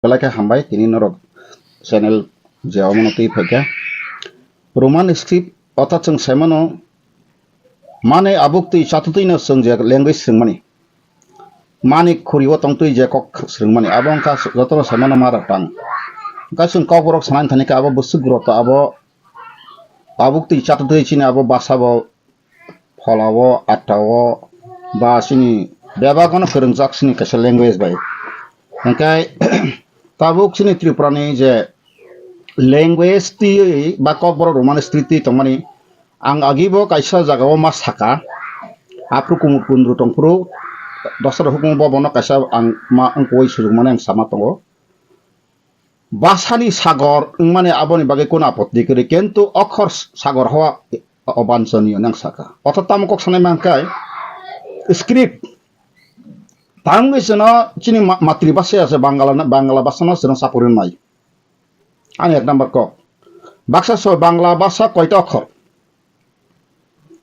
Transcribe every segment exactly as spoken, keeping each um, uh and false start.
Belai khe hambai tini norok channel je omono twi phaikha. Roman script orthat chwng saimano mane abuk twi chatutwino chwng je language swrwngmani. Mani khuri o tongtwi je kok swrwngmani abo wngkha jotono saimano ma rok tang. Wngkha chwng kokborok sanani thani khe abo bwswk rok to abo abuk twi chatutwi chini abo basa bo phola o, atta o, ba chini bebak no kwrwngjak chini kaisa language bai. Hwnkhe tabuk chini Tripura ni je language twi ba kokborok Roman script twi tongmani, ang agi bo kaisa jaga o ma saka, aphuru Kumut Kundru tongphuru, dosra hukumu bo bono kaisa ang ma wngkoi sujuk mani ang sama tongo. Basani sagor wngmani aboni bagwi kunu apotti kwrwi, kintu okhor sagor hawa obanchoniyo nang saka. Ortho tamo kok sanai mankhe script. Tangwi chwno chini ma-, matribhasha se Bangla na, Bangla bhasha no chwno chapuri nai. Ani ek number kok. Baksa so Bangla bhasha koita okhor?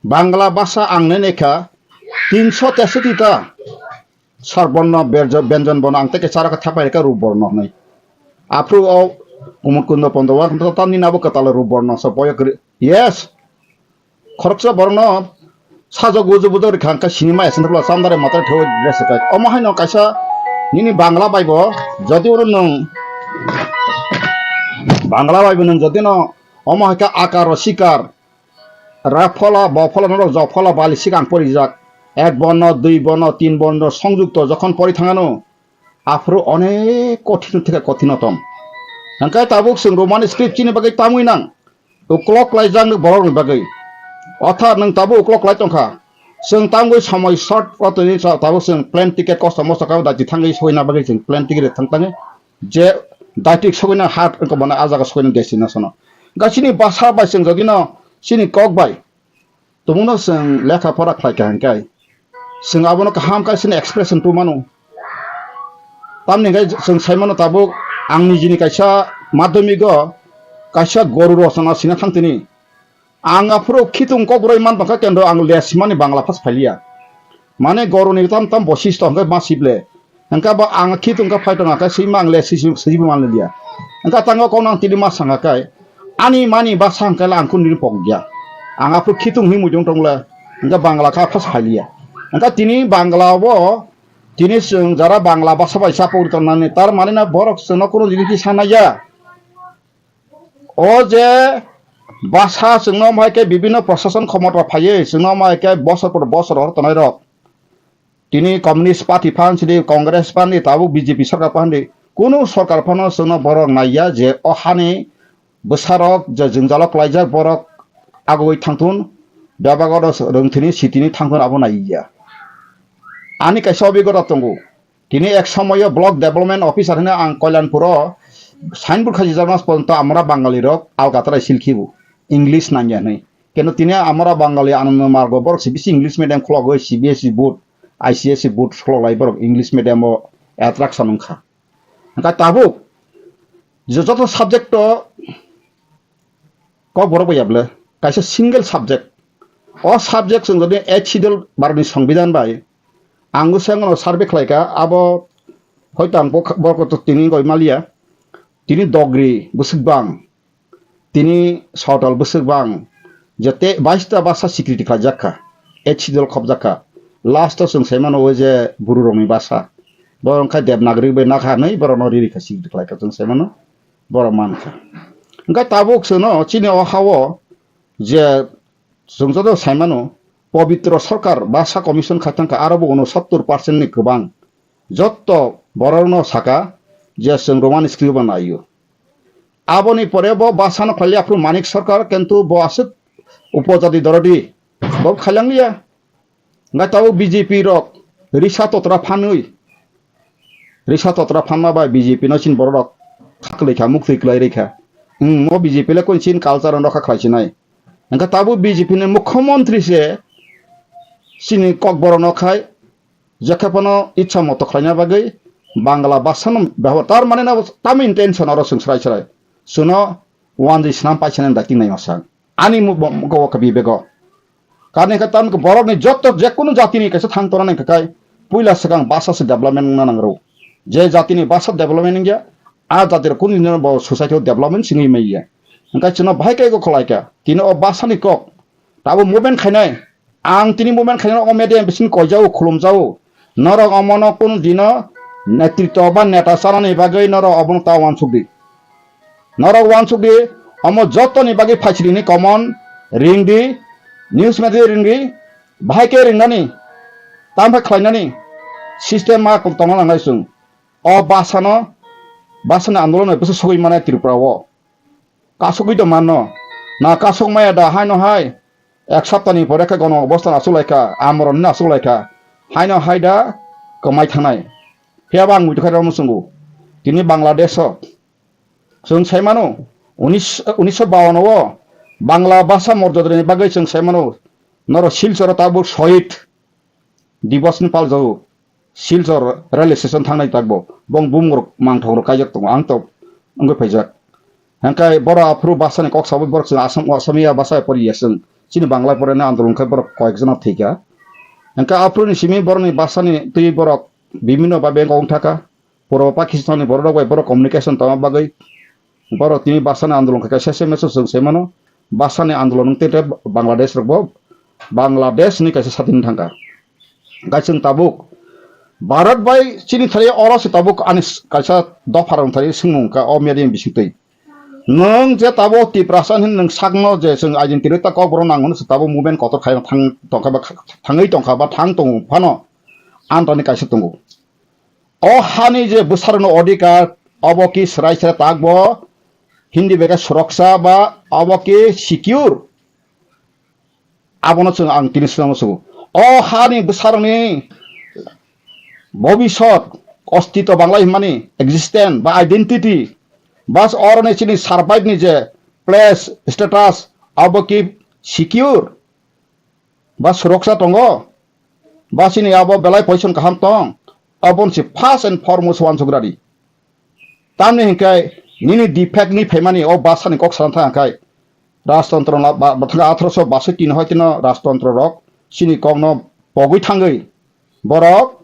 Bangla bhasha ang nai naikha tinso tesoti ta. Sar borno, berjo-, benjon borno, ang teke charo khe thapai reka rup borno hwnwi. Aphuru o Kumut Kundo Pondo wa khonto tamni nabo kwtal rup borno so boyo kwrwi. Yes. Khoroksa borokno sajok uju bujo rikha hwnkhe sinima aswk chamdare matare thewi dress kai. Omo haino kaisa nini Bangla bai bo jodi oro nwng Bangla bai bo nwng jodi no omo hai khe akaro sikar ra phola bo phola norok jok phola bali sikang porijak ek borno dui borno tin borno songjukto jokhon pori thangano aphuru onek kothino theke kothinotom. Hwnkhe tabuk chwng Roman script chini bagwi tamwi nang. Uklok laijak borokni bagwi. Otha nwng tabuk uklok lai tongkha. Chwng tangwi somoi short o tini sa-, tabuk chwng plane ticket kosto mosto kabo daiti thangwi soina bagwi chwng plane ticket thang tangwi. Je daiti soina hat wngkha bono a jaga soina destination o. Ga chini basa bai chwng jodi no chini kok bai. Tumungno chwng lekha pora khlai kha hwnkhe, chwng abono kaham kaisa expression tubumano. Tamni hwnkhe chwng saimano tabuk ang nijini kaisa madhyamik o kaisa goru rosona sina thangtini. Ang aphuru khitung kokboroi man tongkha kendro ang le simani Bangla phas phailiya. Mane goruni tam tam bosisto hwnkhe ma sible. Hwnkhe bo ang khitung kha phai tongkha khe sima ang le sisi sisi man liya. Hwnkhe tango kok nang tini ma sangkha khe ani mani basa hwnkhe le ang kunu pok ya. Ang aphuru khitung hi mujung tong le hwnkhe Bangla kha phas phailiya. Hwnkhe tini Bangla o tini chwng jara Bangla basa bai chapok tongnani tar mane na borok chwngno kunu jiniki sanaya. O je basa chwngno omo hai khe bibinno prosason khomota phaiwi chwngno omo hai khe bosor por bosor hor tonai rok. Tini Communist Party phan sidi, Congress phan di, tabuk B J P sarkar phan di, kunu sarkar phano chwngno borok naiya je o hani bwsarok je jwngjalo klaijak borok agoi thangthun, bebak oro rwngthini sitini thangthun abo naiya. Ani kaisa obigota tongo. Tini ek somoyo block development officer hwnwi ang Kalyanpuro signboard khaijak mas porjonto amra Bangali rok alkatrai silkhibu, English nangya hwnwi. Keno tini amra Bangali Ananda Margo borok C B C English medium khulogwi C B S E board, I C S E board khulok lai borok English medium o attraction wngkha. Hwnkha tabuk je joto subject o Kokborok bai yable kaisa single subject. O subject chwng jodi eight schedule Bharatni Songbidan bai ang bwskango survey khlaikha, abo hoito ang bo, bo tini goi maliya, tini dogri bwswk bang, tini sawtal bwswk bang, jete baista basa sikriti khlaijak kha, eight schedule khopjak kha. Last o chwng sai mano o je buru rokni basa, bo wngkha Devanagari bai nakha hinwi borokno riri kha sikriti khlaikha chwng sai mano. Borok mankha. Hwnkhe tabuk chwngno chini o ha-o je chwng joto saimano, pobitro sarkar basa commission khaithang kha, aro bo unosottor percent ni kwbang. Jotto borokno saka je chwng Roman script bo naio. Aboni pore bo basano khlaili aphuru Manik sarkar, kintu bo aswk upojati dorodi bo khailangliya. Hwnkhe tabuk B J P rok risa totra phanwi, risa totra phanma bai B J P no chini borok rok khaklai kha, muktwi kwlai rwi kha. Hmm, o B J P le koi chini culture no rokha khlai sinai. Hwnkhe tabuk B J P ni mukhyamantri se chini kokborokno khai, jekhe phano itsa moto khlaina bagwi Bangla bhasha no bebohar, tar mane na tamo intention oro chwng srai srai. Chwngno wanjwi swnam paisa nani dakti nai masa. Ani mu-, bo-, go-, kabi bego. Karni khe tamni khe borokni joto jekunu jatini kaisa thang tona nangkha khai puila swkang basa se development wngna nangrw. Je jatini basa development wngya, A jati rok kunu dino bo society o development singwi maya. Hwnkhe chwngno bahai khe kok khlai kha. Tini o bwsani kok. Tabuk movement khainai. Ang tini movement khainai o media bising koijao, khulumjao. Norok omono kunu dino netritwa ba neta chanani bagwi norok obono ta uansuk di. Norok uansuk di, omo jotoni bagwi phaisiri hwnwi common ring di, news media ring di, bahai khe ringnani, tamo khe khlainani system ma tongna nangnai chwng. O bwsano, bwsani andolon bai bwsa sogwi mannai Tripura o. Kasugwi tong manno. Na kasuk maya da haino hai. Ek saptani pore khe gono obostha asuk lai kha, amoronni asuk lai kha. Haino hai da kwmai thangnai. Phiya ba ang muitu khe rwmwswngo. Tini Bangladesh o. Chwng sai mano, unis, unisho bawan o Bangla bhasha morjadani bagwi chwng sai mano, norok Silchoro tabuk Shohid Divas ni pal jago. Silchor railway station thangnai takbo. Bong bumung rok mangthok rok kaijak tongo. Ang to wngwi phaijak. Hengkai borok aphuru bhasha ni kok sawi borok chwng Asam, Asamiya bhasha pori ya chwng. Chini Bangla pore na andolon khai borok koyek jona thwikha. Hengkai aphuru ni simi borok ni bhasha ni twi borok bibhinno ba bank o wng thaka. Puro Pakistan ni borok rok bai borok communication tongma bagwi borok tini bhasha ni andolon khaikha sese meso chwng sai mano. Bhasha ni andolon wngte te Bangladesh rok bo Bangladesh ni kaisa sadin thangkha. Hwnkhe chwng tabuk Bharat bai chini thari oro se tabuk ani s-, kaisa dopha rok thari swngmung kha o media ni bisingtwi. Nwng je tabuk Tiprasa hin nwng sakno je chwng identity ta kok borok nango se tabuk movement kotor khai thang tongkha ba thangwi tongkha ba thang tong phano antani kaisa tongo. O hani je bwsarokno odhikar, obo ki swrai swrai takbo, Hindi bai khe suroksha ba obo ki secure. Abono chwng ang tini swngno sugo. O hani bwsarokni bobisot, ostito Bangla himani existence ba identity, bas oroni chini survive ni je place, status, obo ki secure. Ba suroksha tongo, ba chini abo belai position kaham tong, aboni se first and foremost uansuk radi. Tamni hinkai nini defect ni phaimani o bwsani kok salang thang khai. Rajtantro la, ba, ba, thang athroso basoi tin hoi tino rajtantro rok chini kokno pogwi thangwi borok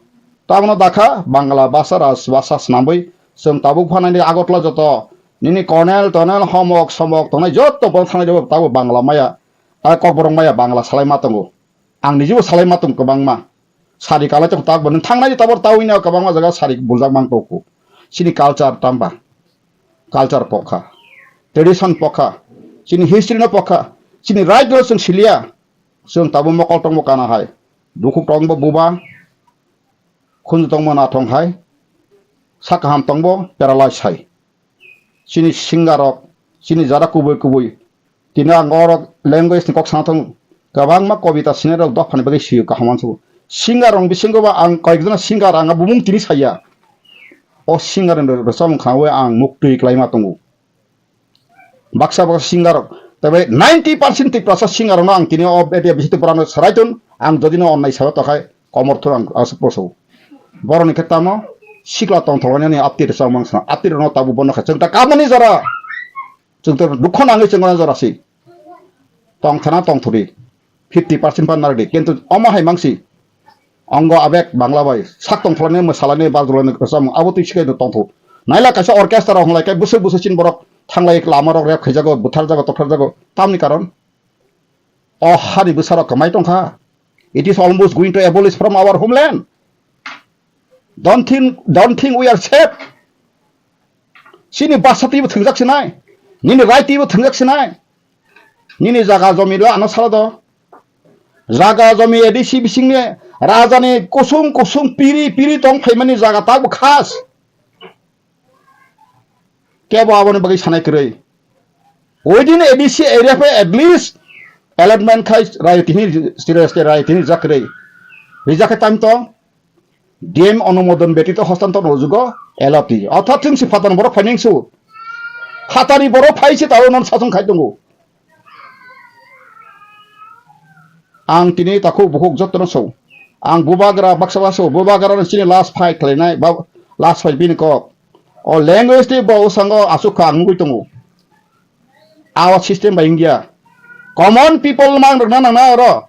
tamno dakha Bangla basa raj basa snamwi chwng tabuk phanani Agartala joto nini colonel tonel homok somok tongnai joto borok thangnai tabuk Bangla maya. A kokborok maya Bangla salai ma tongo. Ang nijebo salai ma tongo kwbangma. Sari kalai tongo takbo nwng thangnai tabor tawi na kwbangma jaga sari buljak mang tongo. Chini culture tamba. Culture pokha. Tradition pokha. Chini history no pokha. Chini right no chwng siliya. Chwng tabuk mokol tongbo kana hai. Bukhuk tongbo buba. Khunju tongbo nathong hai. Sak kaham tongbo paralyze hai. Chini singer rok, chini jara kubui kubui. Tini ang orok language ni kok sana tongo. Kwbangma kobita sinai rok dophani bagwi sio kaham uansukgo. Singer rok bisingo ba ang koyekjona singer ang bumung tini saya. O singer ni rwchapmung khnaui ang muktwi kwlaima tongo. Baksa baksa singer rok. Tei ninety percent Tiprasa singer rokno ang tini o area bisi Tiprano sarai tun. Ang jodi no onnai sabo tokhai komor thur ang aswk poso. Boroni khe tamo sikla tongthok ani apti rwchapmung sana. Apti rokno tabuk bono khe chwng ta kabani jora. Chwng to dukho nangwi chwng gana jora si. Tong thana tong thuri. Fifty percent pan nardi. Kintu omo hai mangsi. Ongo abek Bangla bai. Sak tong thulani, mwsalani, bajulani, kwcham. Abo twi sikai tong thu. Naila kaisa orchestra rok honglai kai busuk busuk chin borok thanglai lama rok rep khaijago, butharjago, tokharjago. Tamni karon. O hani bwsarok kwmai tongkha. It is almost going to abolish from our homeland. Don't think, don't think we are safe. Chini basa twibo thwngjak sinai. Nini right twibo thwngjak sinai. Nini jaga jomi do ano sala do. Jaga jomi A D C bisingni rajani kusung kusung piri piri tong phaimani jaga takbo khas. Kebo aboni bagwi sanai kwrwi. Within A D C area phe at least allotment khai rai tini, rai tini jak kwrwi. Rijak khe tam tong. D M onumodon betito hostantor rojugo L O T. Orthat thung si phatani borok phaineng su. Phatani borok phai se taro non sasong khai tongo. Ang tini takhuk bukhuk jotono song. Ang bubagra baksa baksa bubagra no chini last fight khlainai ba last fight bini kok. O language tei bo usango asuk kha ang nugui tongo. Awa system bai wngya. Common people mang rwna nangna oro.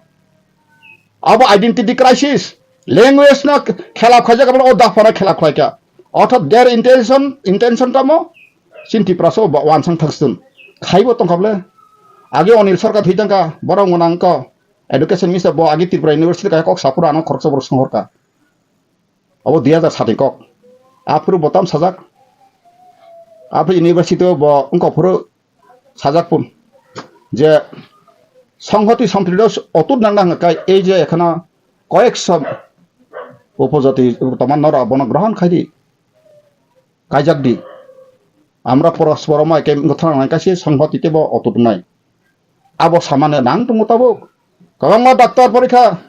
Abo identity crisis. Language no khelap khaijak abo o daphana khelap khlaikha. Orthat their intention, intention tamo, chini Tiprasa bo wansang thaksun. Khaibo tongkha bole. Age Onil Sarkar thwi tangkha, borok gwnang kho. Education minister bo age Tripura University kaya kok sapura ano khoroksa borok songhorkha. Abo dui hajar sat ni kok. Aphuru bo tam sajak. Aphuru university o bo wngkha phuru sajak pun. Je songhoti sompri do otut nang nang kai ei je ekhana koyekso upojati tongma norok bono grohon khai di. Kaijak di. Amra porosporo mai ke wngkha thang nang kaisa songhoti tebo otut nai. Abo samane nang tongo tabuk. Kwbangma doctor porikha.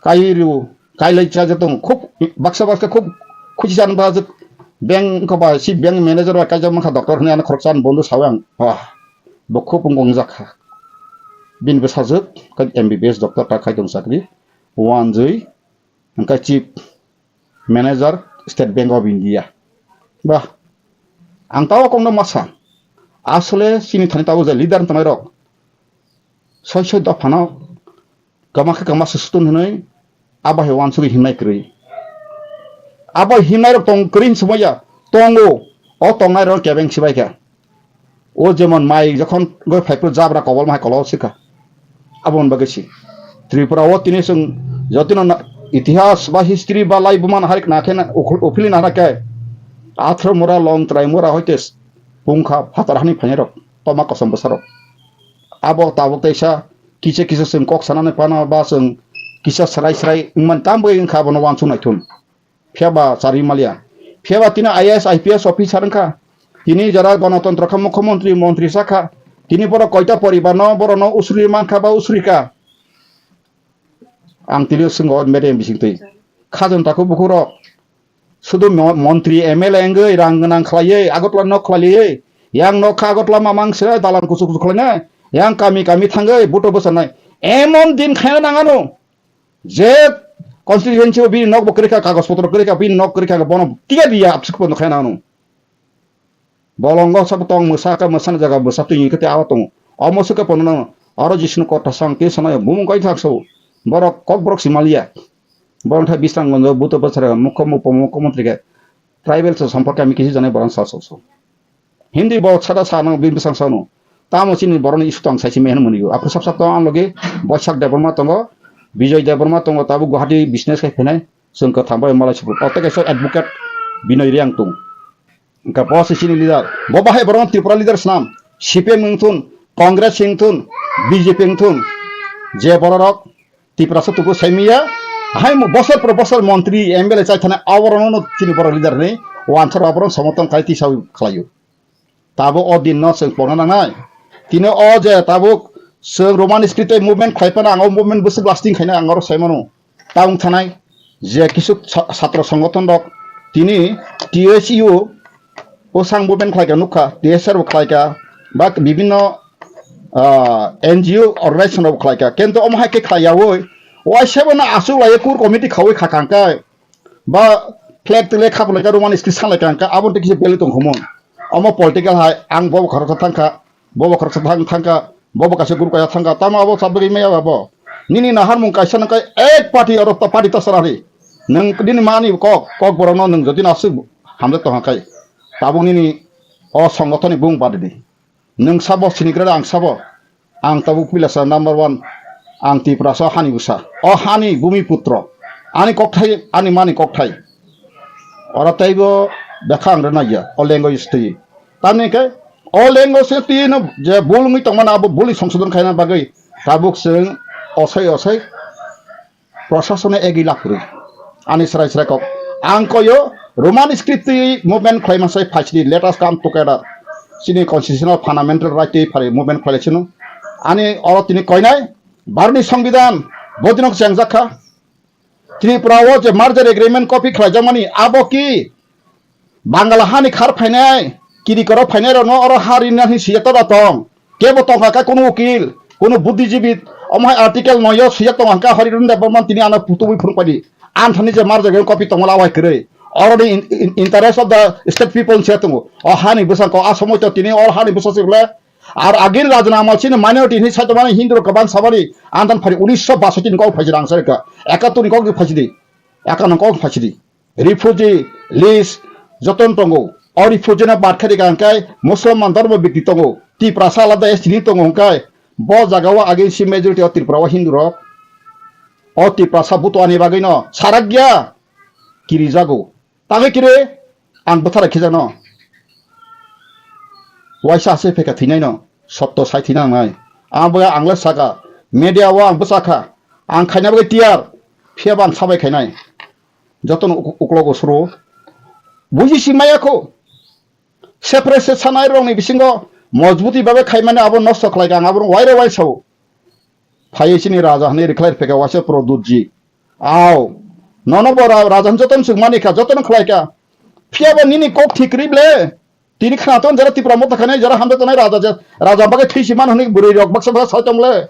Kai riu, kai lai cha jatong. Khub baksa baksa khub khuchi chan ba jik bank ko ba si bank manager ba kaijak mankha doctor hwnwi ano khoroksa ani bondo sawi ang. Wah, bo khub wng wngjak kha. Bini bwsajwk kai M B B S doctor ta khai tong chakri. Wanjwi hwnkhe chief manager State Bank of India. Bah, ang tao kokno masa. Asole chini thani tao je leader tongnai rok. Soi soi dophano kama khe kama se sutun hinoi abo hai wansugwi himnai kwrwi. Abo himnai rok tong kwrwi hinwi swmaiya tongo. O tongnai rok kebeng sibai kha. O jemon mai jokhon goi phai phuru jabra kobol ma hai kolo sikha. Aboni bagwi si. Tripura o tini chwng jotino na-, itihas ba history ba lai buma nahar na khe na ukhul-, uphili nahar khe athro mura long trai mura hoite s-, pungkha phatar hani phainai rok toma kosom bwsa rok. Abo tabuk teisa kisa kisa chwng kok sanani phano ba chwng kisa srai srai wngmani tamo wngkha abono wansuk naithun. Phiya ba charwi maliya. Phiya ba tini I A S, I P S officer wngkha. Tini jora Ganatantro kha, mukhyamantri, mantri sakha. Tini borok koita poribar no, borok no usuri mankha ba usuri ka. Ang tini swngo media bising twi. Khajon tako bukhuk rok. Sudu mo-, montri, M L A wngwi rang gwnang khlaiwi, Agartala nok khlaiwi. Yang nok kha Agartala mamang se dalan kuchuk kuchuk khlainai. Yang kami kami thangwi buto bwsanai. Emon din khaina nangano. Je constituency o bini nok bo kwrwi kha, kagoj potro kwrwi kha, bini nok kwrwi kha, bono tiya diya absuk pono khaina ano. Bolongo sabo tong mwsa kha, mwsani jaga mwsa twi khe awa tongo. Omo swkhe pono nang oro Jisnu kotha sang twi sanayo bumung kai thak sao. Borok kok borok si maliya. Borok thai bisang gonjo buto bwsara mukho mupo mukho montri khe tribal se sampor kami kisi janai borok sa sok sok. Hindi bo sada sa nang bini bwsang sano. Tamo chini borokni issue tong saisi meheno mwnwi o. Aphuru sab sab tong ang logi Boisak Debbarma tongo, Bijoy Debbarma tongo, tabuk Guwahati business khai phainai. Chwng kwthang bai malai sibuk. O tei kaisa advocate Binoy Reang tong. Hwnkha bo se chini leader. Bo bahai borok Tripura leader swnam. C P M wngthun, Congress wngthun, B J P wngthun. Je bororok Tiprasa tubu saimiya, hai mo bosor por bosor montri, M L A chai thana aborokno chini borok leader ni wansar aborok somorthon khai tisa khlaio. Tabo o din no chwng pona nangnai. Tini o je tabuk chwng Roman script tei movement khlai phano ang o movement bwswk lasting khaina ang oro sai mano. Tabuk thanai je kisu sa-, satro songothon rok tini T S U o sang movement khlai ka nukha, T S R bo khlai ka, ba bibinno ah, N G O organization rok khlai ka. Kento omo hai khe khlai yaui, waisa bono aswk lai core committee khaui kha kang khe, ba flag twi lai khapulai kha Roman script sanglai kang khe, abo tei kisa belai tong kha mun. Omo political hai, ang bo khoroksa thang kha, bo bo khoroksa thang, thang kha, bo bo kaisa group kaisa thang kha, tamo abo sabagwi maya ba bo. Nini naharmung kaisa nang khe ek party oro ta party ta sarari. Nwng nini mani kok, kok borokno nwng jodi aswk hamjak tong kha khe, tabuk nini o songothoni bung badi di. Nwng sabo sinigra ang sabo. Ang tabuk pilasa number one. Ang Tiprasa hani bwsa. O hani bumi putro. Ani kokthai, ani mani kokthai. Oro teibo bekha ang rwnai ya. O language twi. Tamni khe o language twi no je bul wngwi tongmani abo bul songsodon khaina bagwi tabuk chwng osai osai Prasasone egi laphuru. Ani srai srai kok. Ang koyo Roman script twi movement khlaima sai phaisidi, let us come together. Chini constitutional fundamental right twi phari movement khlai sino. Ani oro tini koinai Bharotni Songbidan bodinok chengjak kha. Tripura o je merger agreement copy khlaijakmani abo ki Bangla hani khar phainai, kiri korok phainai rokno oro ha rinani siyata da tong. Kebo tongkha kha kunu ukil, kunu buddhijibi, omo hai article noyo siyat tongo hwnkha Hari Ranjan Debbarma tini ano putubui phunuk padi. Anthani je merger agreement copy tongo lawai kwrwi. Oroni in, in, interest of the state people siyat tongo. O hani bwsang ko a somoi to tini or hani bwsang se bole. Ar agin Rajana Amal chini minority hinwi saitomani Hindu rok kwbang sabani anthan phari unisho basati ni kok phaisidi ang sarikha. Ekattor ni kok phaisidi. Ekano kok phaisidi. refugee list jotono tongo. O refugee no bad khe rikha hwnkhe Musulman dhormo bikti tongo. Tiprasa alada S T ni tongo hwnkhe bo jaga o agin si majority o Tripura o Hindu rok. O Tiprasa butuani bagwi no sarak ya kirijago. Tangwi kiri ang bwthara khijakno. Waisa ase pheka thwinaino sotto sai thwina nangnai. Ang bo ang le saka media o ang bwsakha. Ang khaina bagwi tiyar. Phiya bo ang sabai khainai. Jotono uk-, uklogo suru. Buji si maya kho. Separate se sanai rokni bisingo mojbuti babe khaimani abo nosto khlaika ang abo waire wai sao. Phaiwi chini raja hwnwi rikhlai pheka waisa Produtji. Ao. Nono bo ra-, raja hwn jotono swngmani kha, jotono khlai kha. Phiya bo nini kok thik ri ble. Tini khna ton jara Tipra motha khanai jara hamjak tonai raja je, raja bagwi thwi si man hwnwi bwrwi rok baksa baksa sai tong le.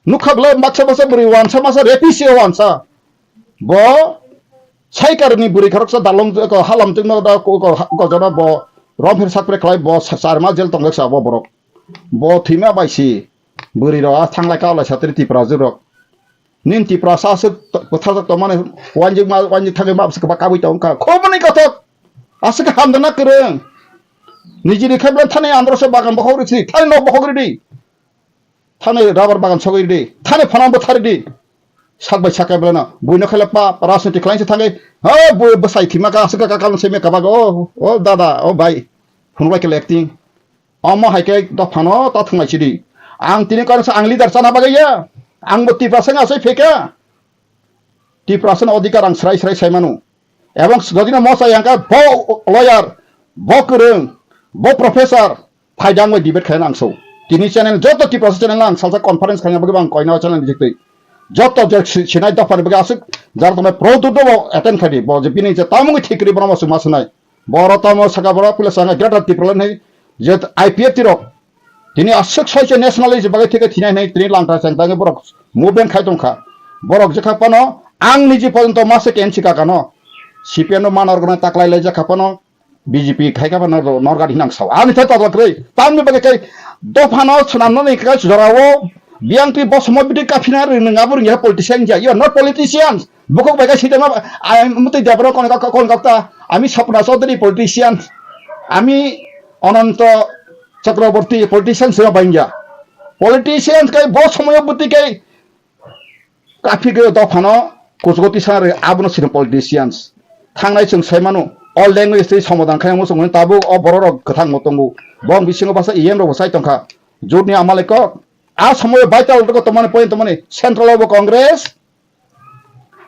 Nukha ble baksa baksa bwrwi wansa masa repi si wansa. Bo sai karni bwrwi khoroksa dalong ko halam tungma da ko, ko, ko jana bo romphir sakpre khlai bo sa-, charma jel tong leksa bo borok. Bo thwima bai si bwrwi rok a thanglai ka lai satri Tipra jwk rok. Nin Tipra sa aswk to-, bwthajak tongmani wanjik ma, wanjik thangwi ma aswk ba kabui tong kha. Khoboni kothok. Aswk hamdana kwrwng. Nijini khe bwlai thani andro se bagan bokhok risi, thani nok bokhok ridi. Thani rubber bagan sogwi ridi. Thani phonang bwthar ridi. Sak bai sak khe bwlai no. Buino khe le pa rajniti khlainsi thangwi. Ha, bu bwsai thima ka aswk ka ka se me ka bago. O, o dada, o bai. Phunuk lai khe le acting. Omo hai khe dophano ta thwnglai sidi. Ang tini kaisa ang leader chana bagwi ya. Ang bo Tiprasa wng asai pheka. Tiprasa no odhikar ang srai srai sai manu. Ebong jodi no mosa yang kha bo lawyer, bo kwrwng, bo professor, phai dang bai debate khaina ang so. Tini channel joto Tiprasa channel ang salsa conference khaina bagwi ang koina channel bijik twi. Joto je si-, sinai dophani bagwi aswk jar tongnai pro dudo bo attend khai di. Bo je bini je tamung thik ri bono mo suma sinai. Boro tamo saka boro pula sanga Greater Tipraland hai je I P F T rok. Tini aswk soiche nationalist bagwi thike thinai hinai tini langta chang tangwi borok movement khai tongkha. Borok jekha phano ang niji porjonto masa K M C kaka no C P M no manor gwnang taklai lai jekha phano B J P khai kha phano norgadi hinang sao. Ani tha tadla kwrwi. Tamni bagwi kai dophano swnamnani kai jorao biyang twi bosomo bidi kaphina rwnang abo rwngya politician ya. You are not politicians. Bukhuk bai kai sitema ai mutwi debro kon kok kon kok ta. Ami Sapna Chaudhary politician. Ami Ananto Chakraborty politician sira bangya. Politician kai bo somoyo buti kai kaphigwi dophano kuchugo tisari abono sini politicians. Thangnai chwng sai mano o language twi somodan khai muchung tabuk o bororok kwthangmo tongo. Bong bisingo basa E M rok bo sai tongkha. Jotni amalai kok. A somoyo vital rok tongmani point tongmani central o bo Congress.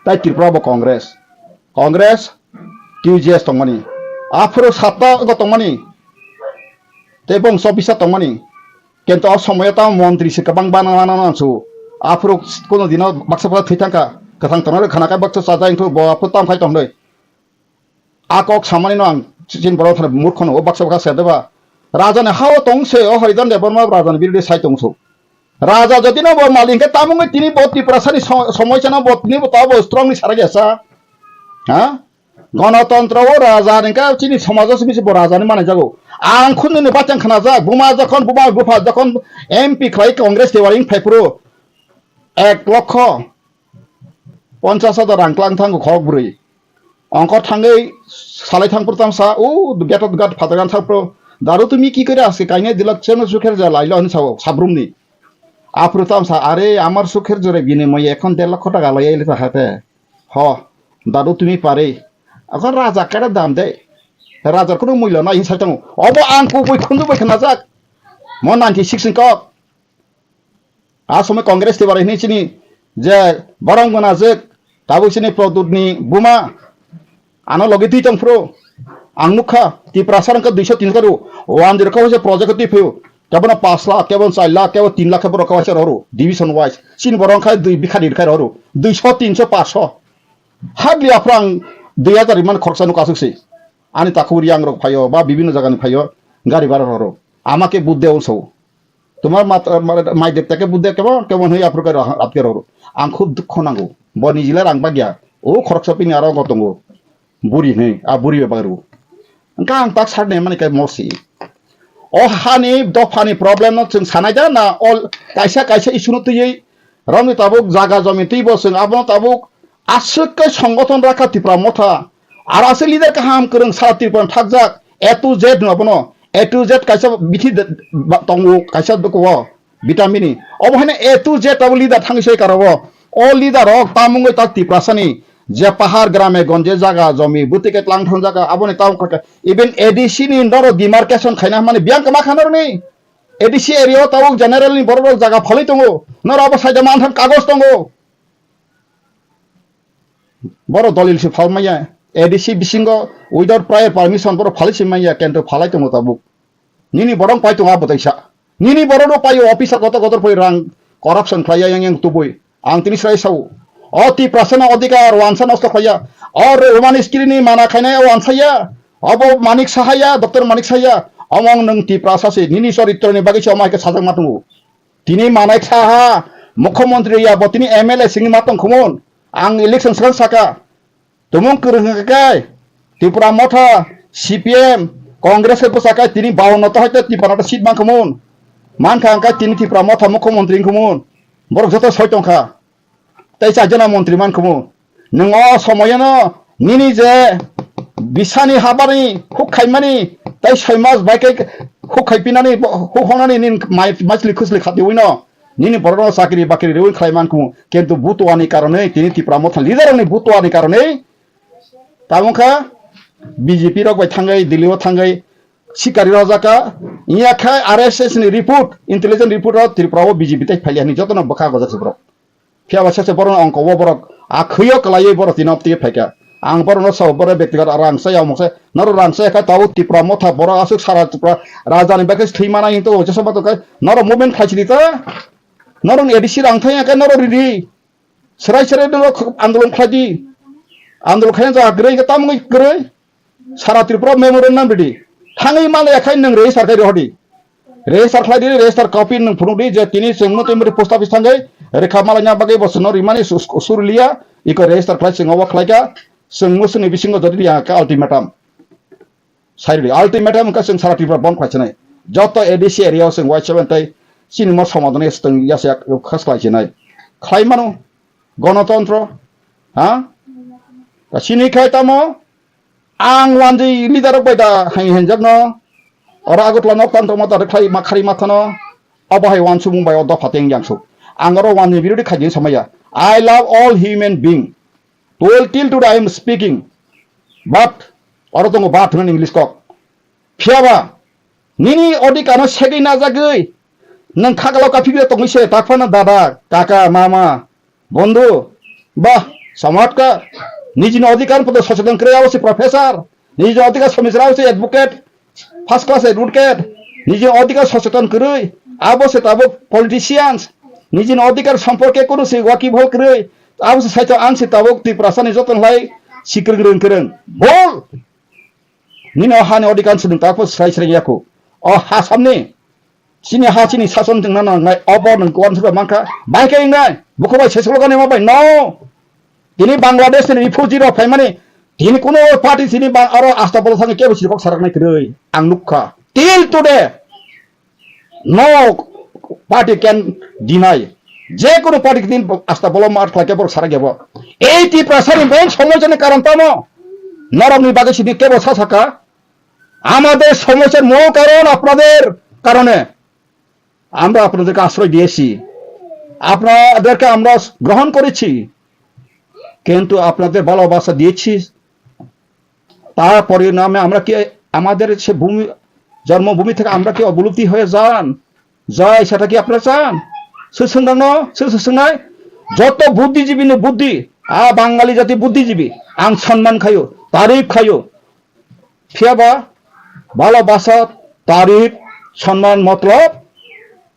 Tai Tripura bo Congress, Congress, T U J S tongmani, aphuru satta go tongmani, tei bong chobisa tongmani, kintu o somoyo tamo montri se kwbang bana bana nansu, aphuru kono dino baksa baksa thwi thangkha, kwthang tongnai khana kai baksa chajai wngkha bo aphuru tam khai tongdoi. A kok samani no ang chini borok thani murkho no, o baksa baksa se deba. Raja ni ha o tong se, o Haridan Debbarma raja ni birude sai tong so. Raja jodi no bo malik hingke tamo wngwi tini bo Tiprasa ni so-, somoi chana bo tini bo ta bo strong ni sarak ya sa. Ha? Gonotontro o raja ni ka chini somajo simi se bo raja ni manai jago. Ang khun ni bachang khana jak, buma jokhon, buma bupha jokhon M P khlai Congress tewari phai phuru ek lokho ponchas hajar rang klang thango khorok bwrwi. Ongkor thangwi salai thangphuru tamsa, o gate of God phatargan thangphuru, "Daru, tumi ki kore aske kaine dilak cheno sukher ja lailo?" hwnwi sao sabrumni. Aphuru tamsa, "Are, amar sukher jore binimoye ekhon der lokho taka loyai le tahate." "Ho, daru, tumi pare." Akhon raja kere dam de. Rajar kunu mulyo nai hwn sai tongo. Obo ang kubui khundu bai khnajak. Mo ninety six ni kok. A somoi Congress tei barai hwnwi chini je borom gwnajak, tabuk chini Pradyut ni buma, ano logi twi tong phuru. Ang nukha, Tiprasa wngkha duiso tinso karu, one zero kaisa project twi phuru. Kebono pash lakh, kebono char lakh, kebo tin lakh khe borok kaisa rohoro, division wise. Chini borok wngkha dui bikha ni khai rohoro, duiso, tinso, paanch so. Hardly aphrang dui hajar iman khoroksa nukha aswk se. Ani takhuk riang rok phaio, ba bibinno jaga ni phaio, gari bhara rohoro. Ama khe budde also. Tomar mat-, ma-, mai dep take budde kebo, kebo hwnwi aphuru khe ro-, atke rw rw. Ang khub dukho nango. Bo nijila rang bagya. O khoroksa bini aro go tongo. Buri hwnwi, a buri bai bagru. Hwnkha ang tak sar ne mani kai mosi. O hani dophani problem no chwng sanai da na ol kaisa kaisa issue no twiwi romni tabuk jaga jomi twibo chwng abono tabuk Aswk khe songothon rakha Tipra Motha. Aro aswk leader kaham kwrwng sara Tripura thakjak. A to Z no abono. A to Z kaisa bithi de-, ba-, tongo kaisa dukuo. Vitamin ni. Obo haino A to Z abo leader thangwi sai karo o. O leader rok tamungwi tak Tiprasani je pahar grame gonje jaga jomi bwtwi khe tlang thang jaga aboni tamung khe even A D C ni noro demarcation khaina mani biyang kama kha norni. A D C area o tabuk general ni borok rok jaga phalwi tongo. Noro abo saida mantham kagoj tongo. Boro dolil se phal maya. A D C bisingo without prior permission boro phalwi se maya kento phalai tongo tabuk. Nini borok pai tongo abo taisa. Nini borok no paio officer kotor kotor poi rang corruption khlai yang yang tubui. Ang tini srai sao. O Tiprasano odhikar wansa nosto khlaiya. O Roman screen ni mana khainai o wansaya. Obo Manik Sahaya, Doctor Manik Sahaya. Omong nwng Tiprasa se nini choritroni bagwi se omo hai khe sajak ma tongo. Tini manai kha ha, mukhyamantri ya bo tini M L A singwi ma tong khumun. Ang election swkang saka. Tumung kwrwng hwnkhe kai, Tipra Motha, C P M, Congress hai bwsa kai tini bawanno to hai to Tipra Motha seat man khumun. Man kha hwnkhe tini Tipra Motha mukhyamantri wng khumun. Borok joto soi tong kha. Tei chaijana montri man khumu. Nwng o somoyano nini je bisani habani huk khaimani tei soi mas bai khe huk khai pinani bo-, huk hongnani nini mai-, maisli khusli khatiwi no nini borokno chakri bakri riwi khlai man khumu. Kintu butuani karonwi tini Tipra Motha leader rokni butuani karonwi tamo kha B J P rok bai thangwi Delhi o thangwi sikari rojaka. Iya khe R S S ni report, intelligence report o Tripura o B J P tei phailiya hinwi jotono bwkha gojak se borok. Phiya ba sese borok ongko o borok a khwio kwlaiwi borok tino twi phaikha. Ang borokno sao borok bektigot rang chaya omok se. Norok rang chaya kha tabuk Tipra Motha borok aswk sara Tripura rajani bagwi thwi mana hinto jesa batok khe norok movement khlai sidi ta. Norok ni A D C rang thangya khe norok ridi. Serai serai norok andolon khlai di. Andolon khlai ja kwrwi khe tamungwi kwrwi. Sara Tripura memorandum ridi. Thangwi male yakhai nwng register khai rohdi. Register khlai di, register copy nwng phunuk di je tini chwng motwi motwi post office thangwi rikha malaina bagwi bo chwngno rimani su-, su-, surliya, iko register khlai chwng obo khlaikha, chwng mwswngni bisingo jodi ya kha ultimatum. Sai ridi, ultimatum wngkha chwng sara Tripura bond khlai chinai. Joto A D C area o chwng Y seven tei chini mo somadon ya chwng ya se khas khlai chinai. Khlai mano, gonotontro, ha? Ta chini khai tamo, Ang wanjwi leader rok bai da hai henjak no. Oro Agartala nok tang tongma da khlai ma khari ma thano. Abo hai wansukmung bai o dopha teng yang suk. Ang oro wanjwi birodi khaijin samaya. I love all human being. Till, till today I am speaking. But oro tongo but hwnwi English kok. Phiya ba nini odhikar no segwi najagwi nwng khagalo kaphikle tongwi se tak phano dada, kaka, mama, bondhu, bah, chamatkar, nijini odhikar podo socheton kwrwi abo se professor, nijini odhikar somichar abo se advocate, first class advocate, nijini odhikar socheton kwrwi abo se tabuk politicians, nijini odhikar somporke kunu se wakibol kwrwi abo se saito ang se tabuk Tiprasani joto lai sikrwng rwng kwrwng. Bol! Nini o hani odhikar se nwng takbo srai srai yaku. O ha samni. Chini ha chini sason chwngna nangnai. Obo nwng kuan sura mankha. Bai khe wngnai. Buku bai sesolo gani ma bai. No. Tini Bangladesh ni refugee rok phaimani. Tini kuno party chini bang aro asta bolo thangwi kebo sirkok saraknai kwrwi. Ang nukha. Till today. No party can deny. যে কোনো পার্টি দিন আস্তা বলম আর থাকে বড় সারা গেব। এই টিপ্রাসানি মেইন সমস্যার কারণ তো নো। নরম নির্বাচন সিদ্ধি কেবল সাসাকা। আমাদের সমস্যার মূল কারণ আপনাদের কারণে। আমরা আপনাদেরকে আশ্রয় দিয়েছি, আপনাদেরকে আমরা গ্রহণ করেছি, কিন্তু আপনাদের ভালোবাসা দিয়েছি। তার পরিণামে আমরা কি আমাদের সে ভূমি, জন্মভূমি থেকে আমরা কি অবলুপ্তি হয়ে যান, যায়, সেটা কি আপনারা চান? Sosongdangno, sosongnai, joto বুদ্ধিজীবী ni বুদ্ধি, a Bangali jati বুদ্ধিজীবী, ang সম্মান খাইও, তারিফ খাইও। Phiya ba, ভালোবাসা, তারিফ, সম্মান মতলব,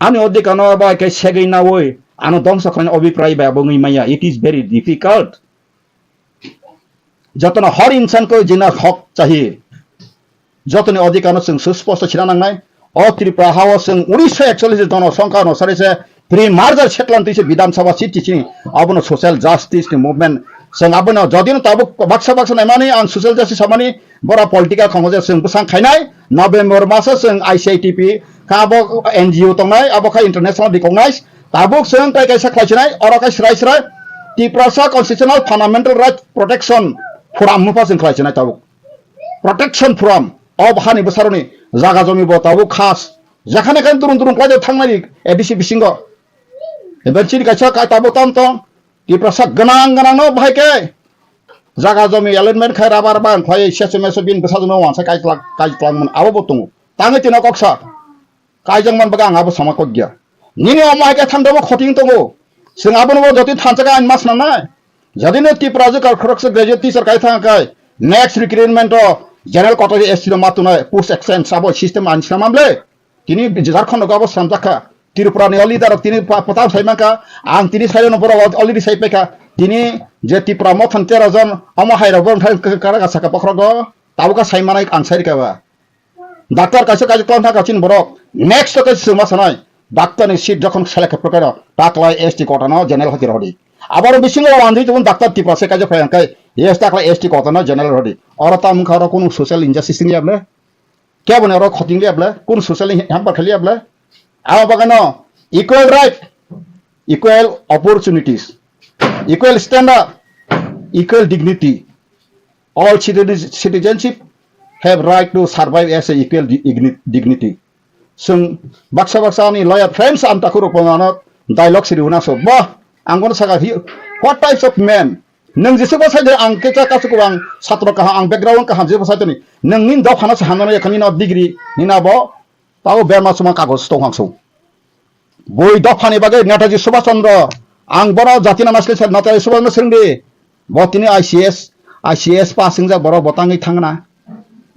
ani odhikar no bai khe segwi nawi, ano dongso khlaina obhipray bai abo wngwi maya. It is very difficult. Jotono har insan ko jina hok chahiye. Jotoni odhikar no chwng susposto sina nangnai. O Tripura hao chwng unisho ekchollish ni jono songkha no sari se pre-merger settlement twi se Bidhan Sabha seat chini abono social justice ni movement. Chwng abono jodi no tabuk baksa baksa naimani ang social justice samani bora political khongo je chwng bwsang khainai November maso chwng I C I T P kha abo N G O tongnai abo kha international recognized. Tabuk chwng tai kaisa khlai sinai, oro khe srai srai Tiprasa Constitutional Fundamental Right Protection Forum mupha chwng khlai chinai tabuk. Protection Forum o hani bwsaroni jaga jomi bo tabuk khas. Jekhane khe durung durung khlai thangnai A D C bisingo. Eba chini kaisa kai tabuk tam tong. Tiprasa gwnang gwnang no bahai khe jaga jomi allotment khai rubber bang khlai seso meso bin bwsa jono wansa kai twlang, kai twlang man abo bo tongo. Tangwi tino koksa. Kaijak man baga ang abo sama kok gya. Nini omo hai khe thang dobo khoting tongo. Chwng abono bo jotoni thansa khe ang mas nangnai. Jotoni Tripura je kar khoroksa graduate teacher kai thang kai. Next recruitment o general quota S T no ma tunai post exchange abo system ang sinamam le. Tini Jharkhand go abo samjak kha. Tripura ni o leader rok tini pa-, patam sai man kha. Ang tini sai no borok already sai pai kha. Tini je Tripura mothan tero jon omo hai rok bo thang kara saka bokhorok go. Tabuk kha sai manai ang sai rika ba. Doctor kaisa kaisa tong thang kha chini borok. Next to kaisa chwngma sanai. Doctor ni seat jokhon select khe phuru khe taklai S T quota no general hoti rodi. Aboro bisingo wandui tubun doctor Tripura se kaisa phai ang kai. Yes, taklai S T quota no general rodi. Oro ta mungkha oro kunu social injustice ni yable. Kebo ni oro khoting liya ble. Kunu social hamper khali yable. Abo bagano equal right, equal opportunities, equal standard, equal dignity. All citizens, citizenship have right to survive as a equal di-, igni-, dignity. Sung baksa baksa ani lawyer friends am takhurok pangano dialogue siri una so. Bah, ang kono saka hi, what types of men? Nung jisuk ba sai de ang kecha kasuk ang satro kaham ang background kaham jisuk ba sai toni. Nung nin dok hana sa hana ya kani no degree ni na bo tao berma suma kagos tong hang so. Boi dophani bagwi Netaji Subhash Chandra, ang bono jati nana sle sel Netaji Subhash Chandra swrwngdi. Bo tini I C S, I C S pass wngjak borok bo tangwi thangna.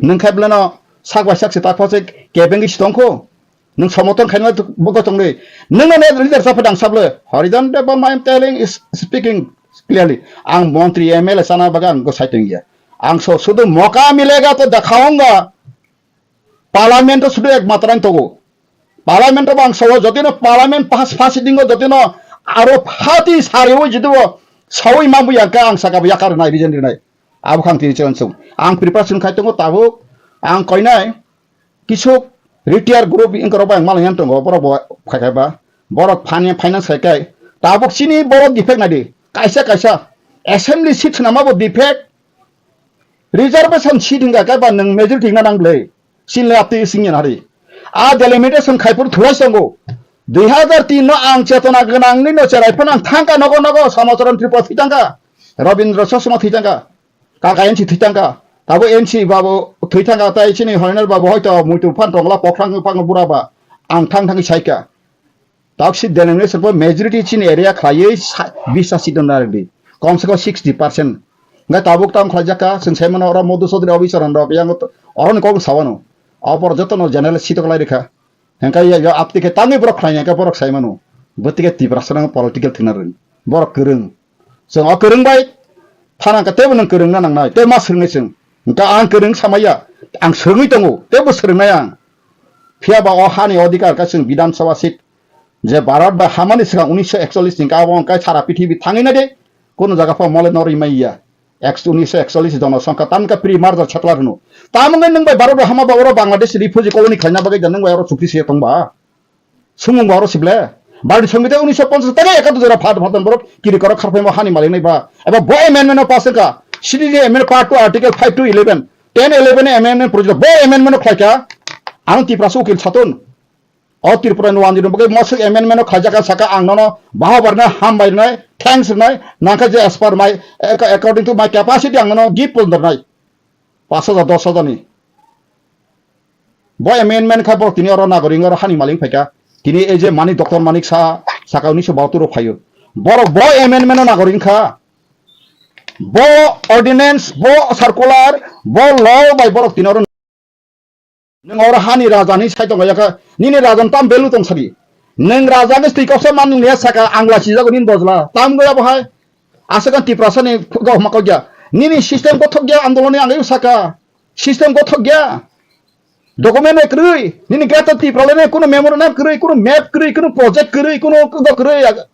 Nwng khe beleno sak bai sak se ta khosik kebengwi si tongkho. Nwng somoton khaina bo gotongdi. Nwng no leader sa phadang sable. Harijan Debbarma I am telling is speaking clearly. Ang montri M L A sana bagwi ang go sai tongya. Ang so sudu moka milega to dekhaunga. Parliament o sudu ek matra tongo. Parliament o bang sawo jotino parliament pass pass dingo jotino aro phati sariwo jiduwo sawi mambu yangka ang saka bo yakar nai region rinai. Abo khang tiri chon sung. Ang preparation khai tongo tabuk ang koinai kisuk retire group ingkoro bang malai yan tongo borok bo khai khai ba. Borok fani-, finance khai kai. Tabuk chini borok defect nai di. Kaisa kaisa assembly seat nama bo defect. Reservation seat hingka khe ba nwng majority hingna nang le. Sin le apti sing yan hari. A delimitation khaipur thulai songo. Dui hazar tin no ang chetona gwnang ni no cherai phano ang thangka nogo nogo Samacharan Tripura thwi thangka. Rabindra Chosma thwi thangka. Kaka N C thwi thangka. Tabo N C babu thwi thangka tai chini Hoinal babu hoito muitu phan tongla pokhrang pang bura ba. Ang thang thang saika. Toxic denomination bo majority chini area khlaiwi sa-, bisa seat rwna rwdi. Kom se kom sixty percent. Hingke tabuk tam khlaijak kha, chwng sai mano oro Madhu Chaudhary officer rok yang oroni kok sawano. Opor jotono general seat klai rikha. Hingke ya, ya aptike tangwi borok khlai hingke borok sai mano. Bwtike Tiprasa no political thwna rwng. Borok kwrwng. Chwng o kwrwng bai thana hwnkhe teibo nwng kwrwngna nangnai, tei ma swrwngnai chwng. Hwnkhe ang kwrwng samaya, ang swrwngwi tongo, teibo swrwngnai ang. Phiya ba o hani odhikar khe chwng Bidhan Sabha seat je Bharat bai hamani swkang unisho ekchollish ni hwnkhe abo hwnkhe sara pithibi thangwi nai de, kunu jaga pho mole norwi mai ya. Ek, unisho ekchollish jonosongkha, tamni khe pre-merger settler hwno. Tamo wngkhe nwng bai Bharat bai hama ba oro Bangladesh refugee colony khlaina bagwi da nwng bai oro chukti se tong ba? Sumung ba oro sible. Bharati Songbitan unisho ponchas tare ekato jora phat phat borok kiri korok kharphaima hani malik nai ba. Eba bo amendment no pass wngkha. C D D amendment part two article five to eleven. Ten eleven amendment project bo amendment no khlaikha. Ang Tiprasa ukil satun. O Tripura ni wanjwi bagwi mosok amendment no khlaijak kha saka ang nono bahobar na hambai rwnai, thanks rwnai, nangkha je as per my, ac-, according to my capacity ang nono gift pon rwnai. Pash hajar, dos hajar ni. Bo amendment kha borok tini oro nagoring oro hani malik phaikha. Tini ei je Manik, Doctor Manik Saha saka unisho bahatur o phaio. Borok bo amendment o nagoring kha. Bo ordinance, bo circular, bo law bai borok tini oro nwng oro hani raja ni sai tonglaiyakha. Nini raja ni tam value tong sadi. Nwng raja ni twi koksa man nini saka ang lachijago nini bojla. Tam goya bo hai. Aswk ang Tiprasa ni gokma kok ya. Nini system kothok ya andolon ni ang saka. System kothok ya. Document bai kwrwi. Nini Greater Tipraland ni kuno memorandum kwrwi, kuno map kwrwi, kuno project kwrwi, kuno kwrwi.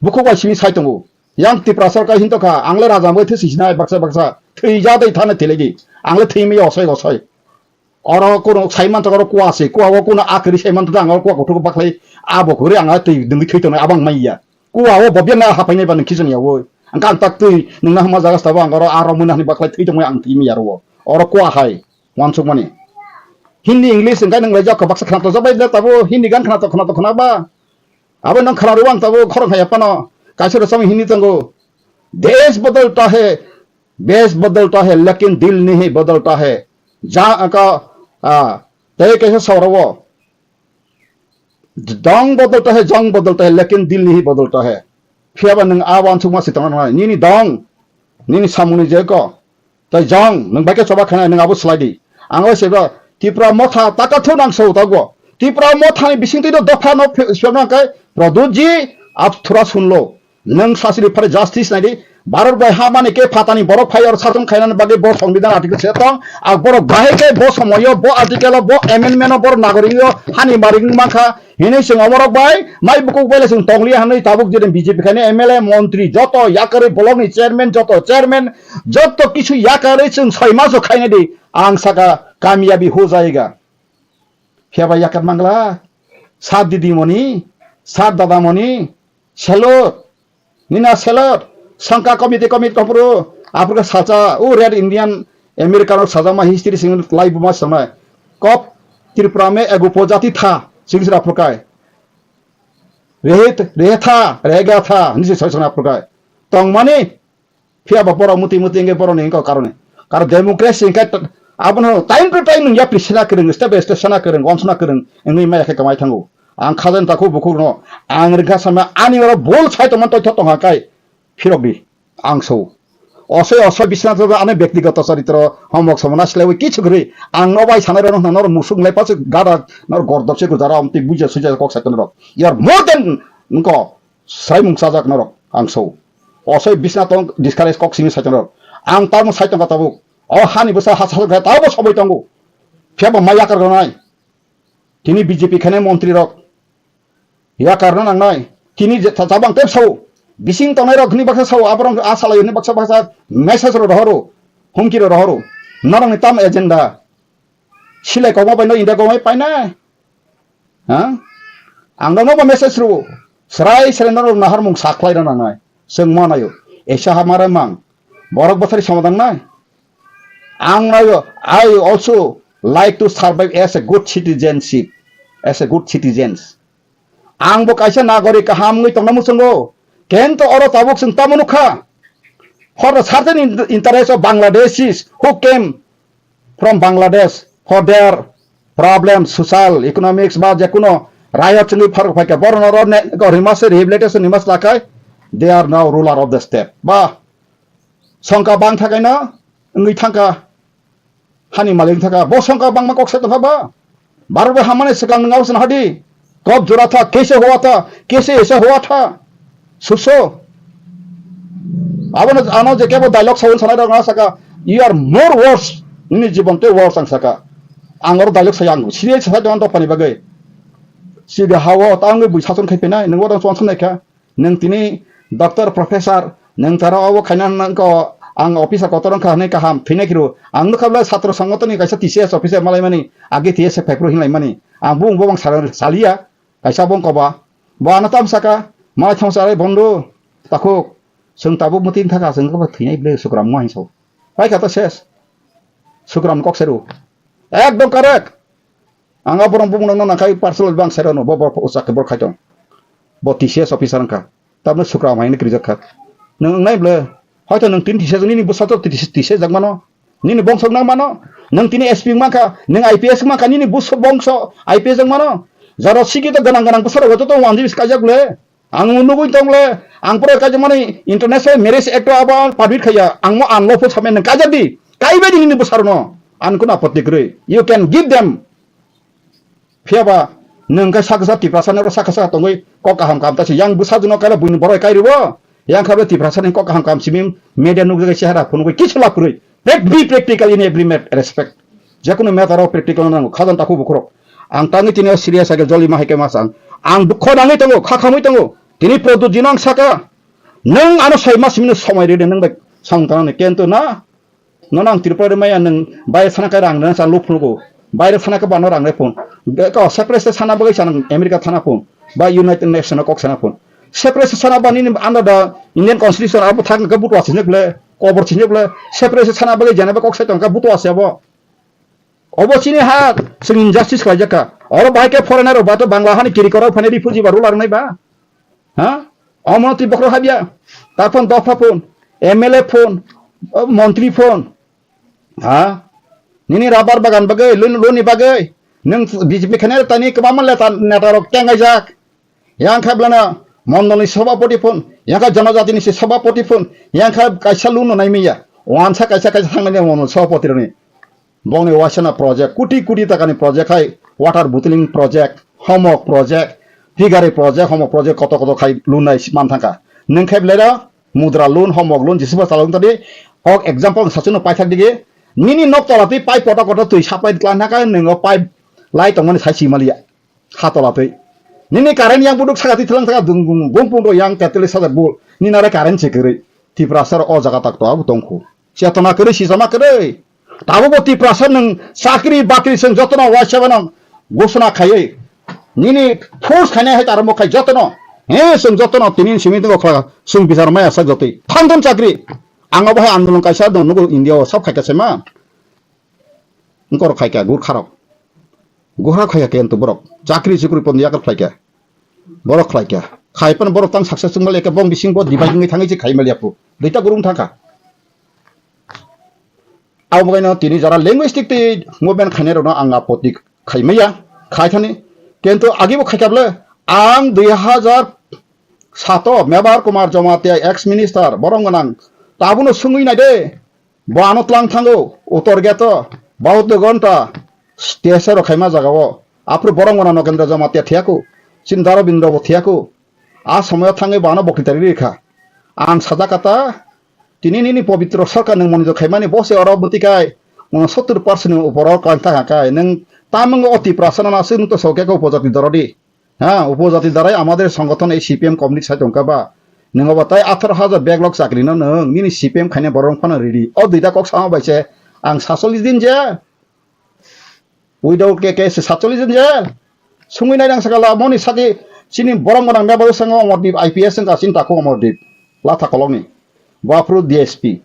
Bukhuk bai simi sai tongo. Yang Tiprasa ka hinto kha. Ang le raja bai thwi sinai baksa baksa. Thwi ja dai thana thilegi. Ang le thwi mi osai osai. Oro kuno sai man oro kuwa se. Kuwa o kuno akri sai man ang oro kuwa kothok baklai. Abo kwrwi ang twi dungwi thwi tonai abang mai ya. Kuwa o bobya na hapai nai ba nung khichon ya o. Ang kang tak twi nungna hama jaga sabo ang oro aro muna hani baklai twi tongmai ang timi aro. Oro kwa hai wansuk mani. Hindi English engkai nung lai jok baksa khna to jabai da tabo Hindi gan khna to khna to khna ba. Abo nang khna ruwang tabo khorang hai pano. Kaisa ro sami Hindi tango. Desh badalta hai, desh badalta hai, lekin dil nahi badalta hai. Ja ka, ah, tei kaisa sauro. Dong bodolta hai, jong bodolta hai, lekin dil nahi bodolta hai. Phiya ba nwng a wansukma se tongna nangnai. Nini dong, nini samungni jeko, tei jong, nwng bai khe choba khanai, nwng abo slai di. Ang bai sebo Tipra motha taka thu nang so tago. Tipra mothani bisingtwi no dopha no phi-, sibak nang kai, Produtji, ab thura sunlo. Nwng sasiri phare justice naidi. Bharat bai ha mani khe phatani borok phai oro sason khainani bagwi bo Songbidan article se tong. Ak borok bahai khe bo somoyo, bo article o, bo amendment o, borok nagorik o hani marik wng mankha. Hinwi chwng omorok bai, mai bukuk bai le chwng tongliya hinwi tabuk jeni B J P khaini M L A, montri joto yakarwi, block ni chairman joto, chairman joto kisu yakarwi chwng soi maso khainadi. Ang saka kamiyabi ho jayega. Phiya bai yakar mangla. Sir didimoni, sir dadamoni, salute. Nina salute. Sangka committee committee kopro, aphuru salsa, o Red Indian, American rok sajama history sing live ma sanai. Kop Tripura me ego pojati tha, sing sira phukai. Rehe, rehe tha, rehega tha, nisi soi sana phukai. Tongmani, Phiya ba borok muti muti wngkhe borokni wngkha o karone. Karo democracy wngkhe t-, abono time to time wngya prisina kwrwng, step by step sana kwrwng, wansana kwrwng wngwi maya khe kwmai thango. Ang khajan takhu bukhukno, ang rwngkha sama ani oro bol sai tongma toitho tongkha kai phirok di, ang so. Osoi osoi bisina thangwi ani bektigoto charitro homok somona swlaiwi kichu kwrwi ang no bai sanai rok no musuk lai pasu gada nor gordok se gujara omtwi buja suja kok sai tono rok. You are more than nko. Saimung chajak norok ang so. Osoi bisna tong discourage kok simi sai tongrok. Ang tamo sai tongkha tabuk. O hani bwsa ha sasok khe tabo sobai tongo. Phiya bo mai yakar gonai. Tini B J P khene montri rok. Yakar na nangnai. Tini je tha chabang tep sao. Bising tongnai rok hini baksa sao aborok a salai hini baksa baksa message ro rohoro. Humki ro rohoro. Norok ni tam agenda. Silai kokma bai no India kokma bai painai. Ha? Ang no bo message ru. Srai srai no nahar mung saklai na nangnai. Seng ma nayo. Esa hamare mang. Borok bosari somadang nai. Ang nayo. I also like to survive as a good citizenship. As a good citizens. Ang bo kaisa nagorik kaham wngwi tongna muchungo. Kento oro tabuk chwng tamo nukha. For the certain in-, interest of Bangladeshis who came from Bangladesh for their problems, social, economics, ba jekuno riot chwngwi pharok phaikha. Borok no oro ne, ko rima se rehabilitation rima se lakhai, they are now ruler of the state. Ba, songkha bang thakai no, wngwi thangkha. Hani malik thaka, bo songkha bangma kok sai tongkha ba? Bharat bai hamani swkang nwng abo sana hadi. Kop jora tha, kaise hua tha, kaise aisa hua tha. Suso. Abono ano je kebo dialogue sawi sanai rok na saka, "You are more worse." Nini jibon tei worse ang saka. Ang oro dialogue saya ang serious sai tong tong pani bagwi. Sidi hawo tangwi bui sason khai penai, nwng oro chon sanai kha. Nwng tini doctor, professor, nwng tara obo khaina nang ko ang officer kotor wngkha hwnwi kaham thwinai khiru. Ang nukha bwlai satro songotoni kaisa T C S officer malaimani, age T S F paipro hinlaimani. Ang bung bo bang sal-, saliya, kaisa bong koba. Bo ano tam saka, malai thong sarai bondo, takhuk, chwng tabuk mwtwi thaka, chwng khe thwinai bwlai sukram mo hinso. Paikha to ses. Sukram kok seru. Ekdom correct. Ang aborok bumung nang nang khai personal bang sai rano bo bo usak ke bor khai tong. Bo T C S officer wngkha. Tabno sukra mai ni krijak kha. Nang nai ble. Hoito nang tin T C S nini bwsa to T C S jak mano. Nini bongsok nang mano. Nang tini S P wngma kha, nang I P S wngma kha, nini bwsa bongso I P S jak mano. Jaro sigi to ganang ganang bwsa rogo to to wanji bis kajak ble. Ang nugwi tong le, ang pura kaijakmani International Marriage Act o abo permit khaiya, ang mo unlawful sabai nang kaijak di, kaibai di nini bwsarokno, ang kunu apatti kwrwi, you can give them. Phiya ba, nwng khe saksa Tiprasa ni oro saksa saksa tongwi kok kaham kaham ta se, yang bwsajwkno kaila buini borok kai rwo, yang kha bwle Tiprasa ni kok kaham kaham simi media nukjagwi chehara phunugwi kisu lab kwrwi. Let be practical in every mat-, respect. Jekunu matter o practical nango, khajan takhu bukhurok. Ang tangwi tini o serious age joli ma hai khe ma sang. Ang dukho nangwi tongo, kha khamwi tongo. Tini Pradyut jino ang saka, "Nwng ano sai ma simi no somai ride nwng bai sang tanani kento na. Nono ang Tripura ri maya nwng bai sana kai rang rang sa lup phungo. Bai rok sana kai bano rang re phun. Ko separate state sana bagwi sana America thana phun. Ba United Nation o kok sana phun." Separation sana ba nini under the Indian Constitution abo thang ka buto asine ble, kobor sine ble, separation sana bagwi jana ba kok sai tong ka buto ase abo. Obo chini ha, chwng injustice khlai jaka. Oro bahai khe foreigner rok ba to Bangla hani kiri korok phane refugee ba rular nai ba. Ha? Omo twi bokhorok habya. Ta phone, dopha phone, M L A phone, o montri phone. Ha? Nini rubber bagan bagwi, lun, luni bagwi. Nwng B J P khane tani kwbangma leta neta rok tengaijak. Yang kha blana mondolni sabhapati phone, yang kha janajatini se sabhapati phone, yang kha kaisa lun no nai miya. Wansa kaisa kaisa thangnai mondol sabhapati roni. Bongni waisana project, kuti kuti takani project hai, water bottling project, homok project, figure project, homok project, koto koto khai lunai man thangka. Nwng khai belai mudra loan, homok loan, jisiba chalok tadi, ok example sachino paithak digi, nini nok tola twi pipe koto koto twi sapai tlang thangka, nwngo pipe lai tongmani sai si maliya, ha tola twi. Nini current yang buduk saka twi thlang thangka, dung dung, bung bung do yang tetelis hajar bul, nini nare current se kwrwi. Tiprasa rok o jaga tak to abo tongkhu. Chetona kwrwi, sijama kwrwi. Tabuk bo Tiprasa nwng chakri bakri chwng jotono waisa nang gosona khaiwi. Nini force khainai hai taramo khai jotono. He chwng jotono tini simi tongo kha chwng bichar maya sak jotwi. Thangdon chakri. Ang abo hai andolon kaisa dong nugo India o sab khaika se ma. Ngkor khaika gurkharok. Gurkha khaika kento borok. Chakri chukri pon yakar khlaika. Borok khlaika. Khai pan borok tang success wngmali ka bong bising bo divide wngwi thangwi se khai maliya pu. Duita gurung thangka. Abo baino tini jara linguistic tei movement khainai rokno ang apoti khai maya, khai thani. Kintu agi bo khaikha ble ang dui hajar sato Mebar Kumar Jamatia ex minister borok gwnang tabuno sungwi nai de. Bo ano tlang thango, utor geto, baut do gonta, T S R rok khaima jaga o. Aphuru borok gwnang no Kendra Jamatia thiyaku, chini Daro Bindra bo thiyaku. A somoyo thangwi bo ano bokti tari rikha. Ang sajak kata, tini nini pobitro sarkar nwng monitor khaimani bo se oro bwtwi kai, unsottor percent ni upor o klang thangkha kai, nwng tamwngo o Tiprasa no aswk nwng to sokya khe upojati dorodi. Ha, upojati darai amader songothon ei C P M community sai tongkha ba. Nwng obo tai atharo hajar backlog chakri no nwng nini C P M khaina borok phano ridi. O duita kok sama bai se ang sasollis din je. Without K K S sasollis din je. Sungwi nai nang sakala moni sadi chini borok gwnang meba sango Omordip I P S wngkha chini takhuk Omordip. Latha kolokni. Bo aphuru D S P.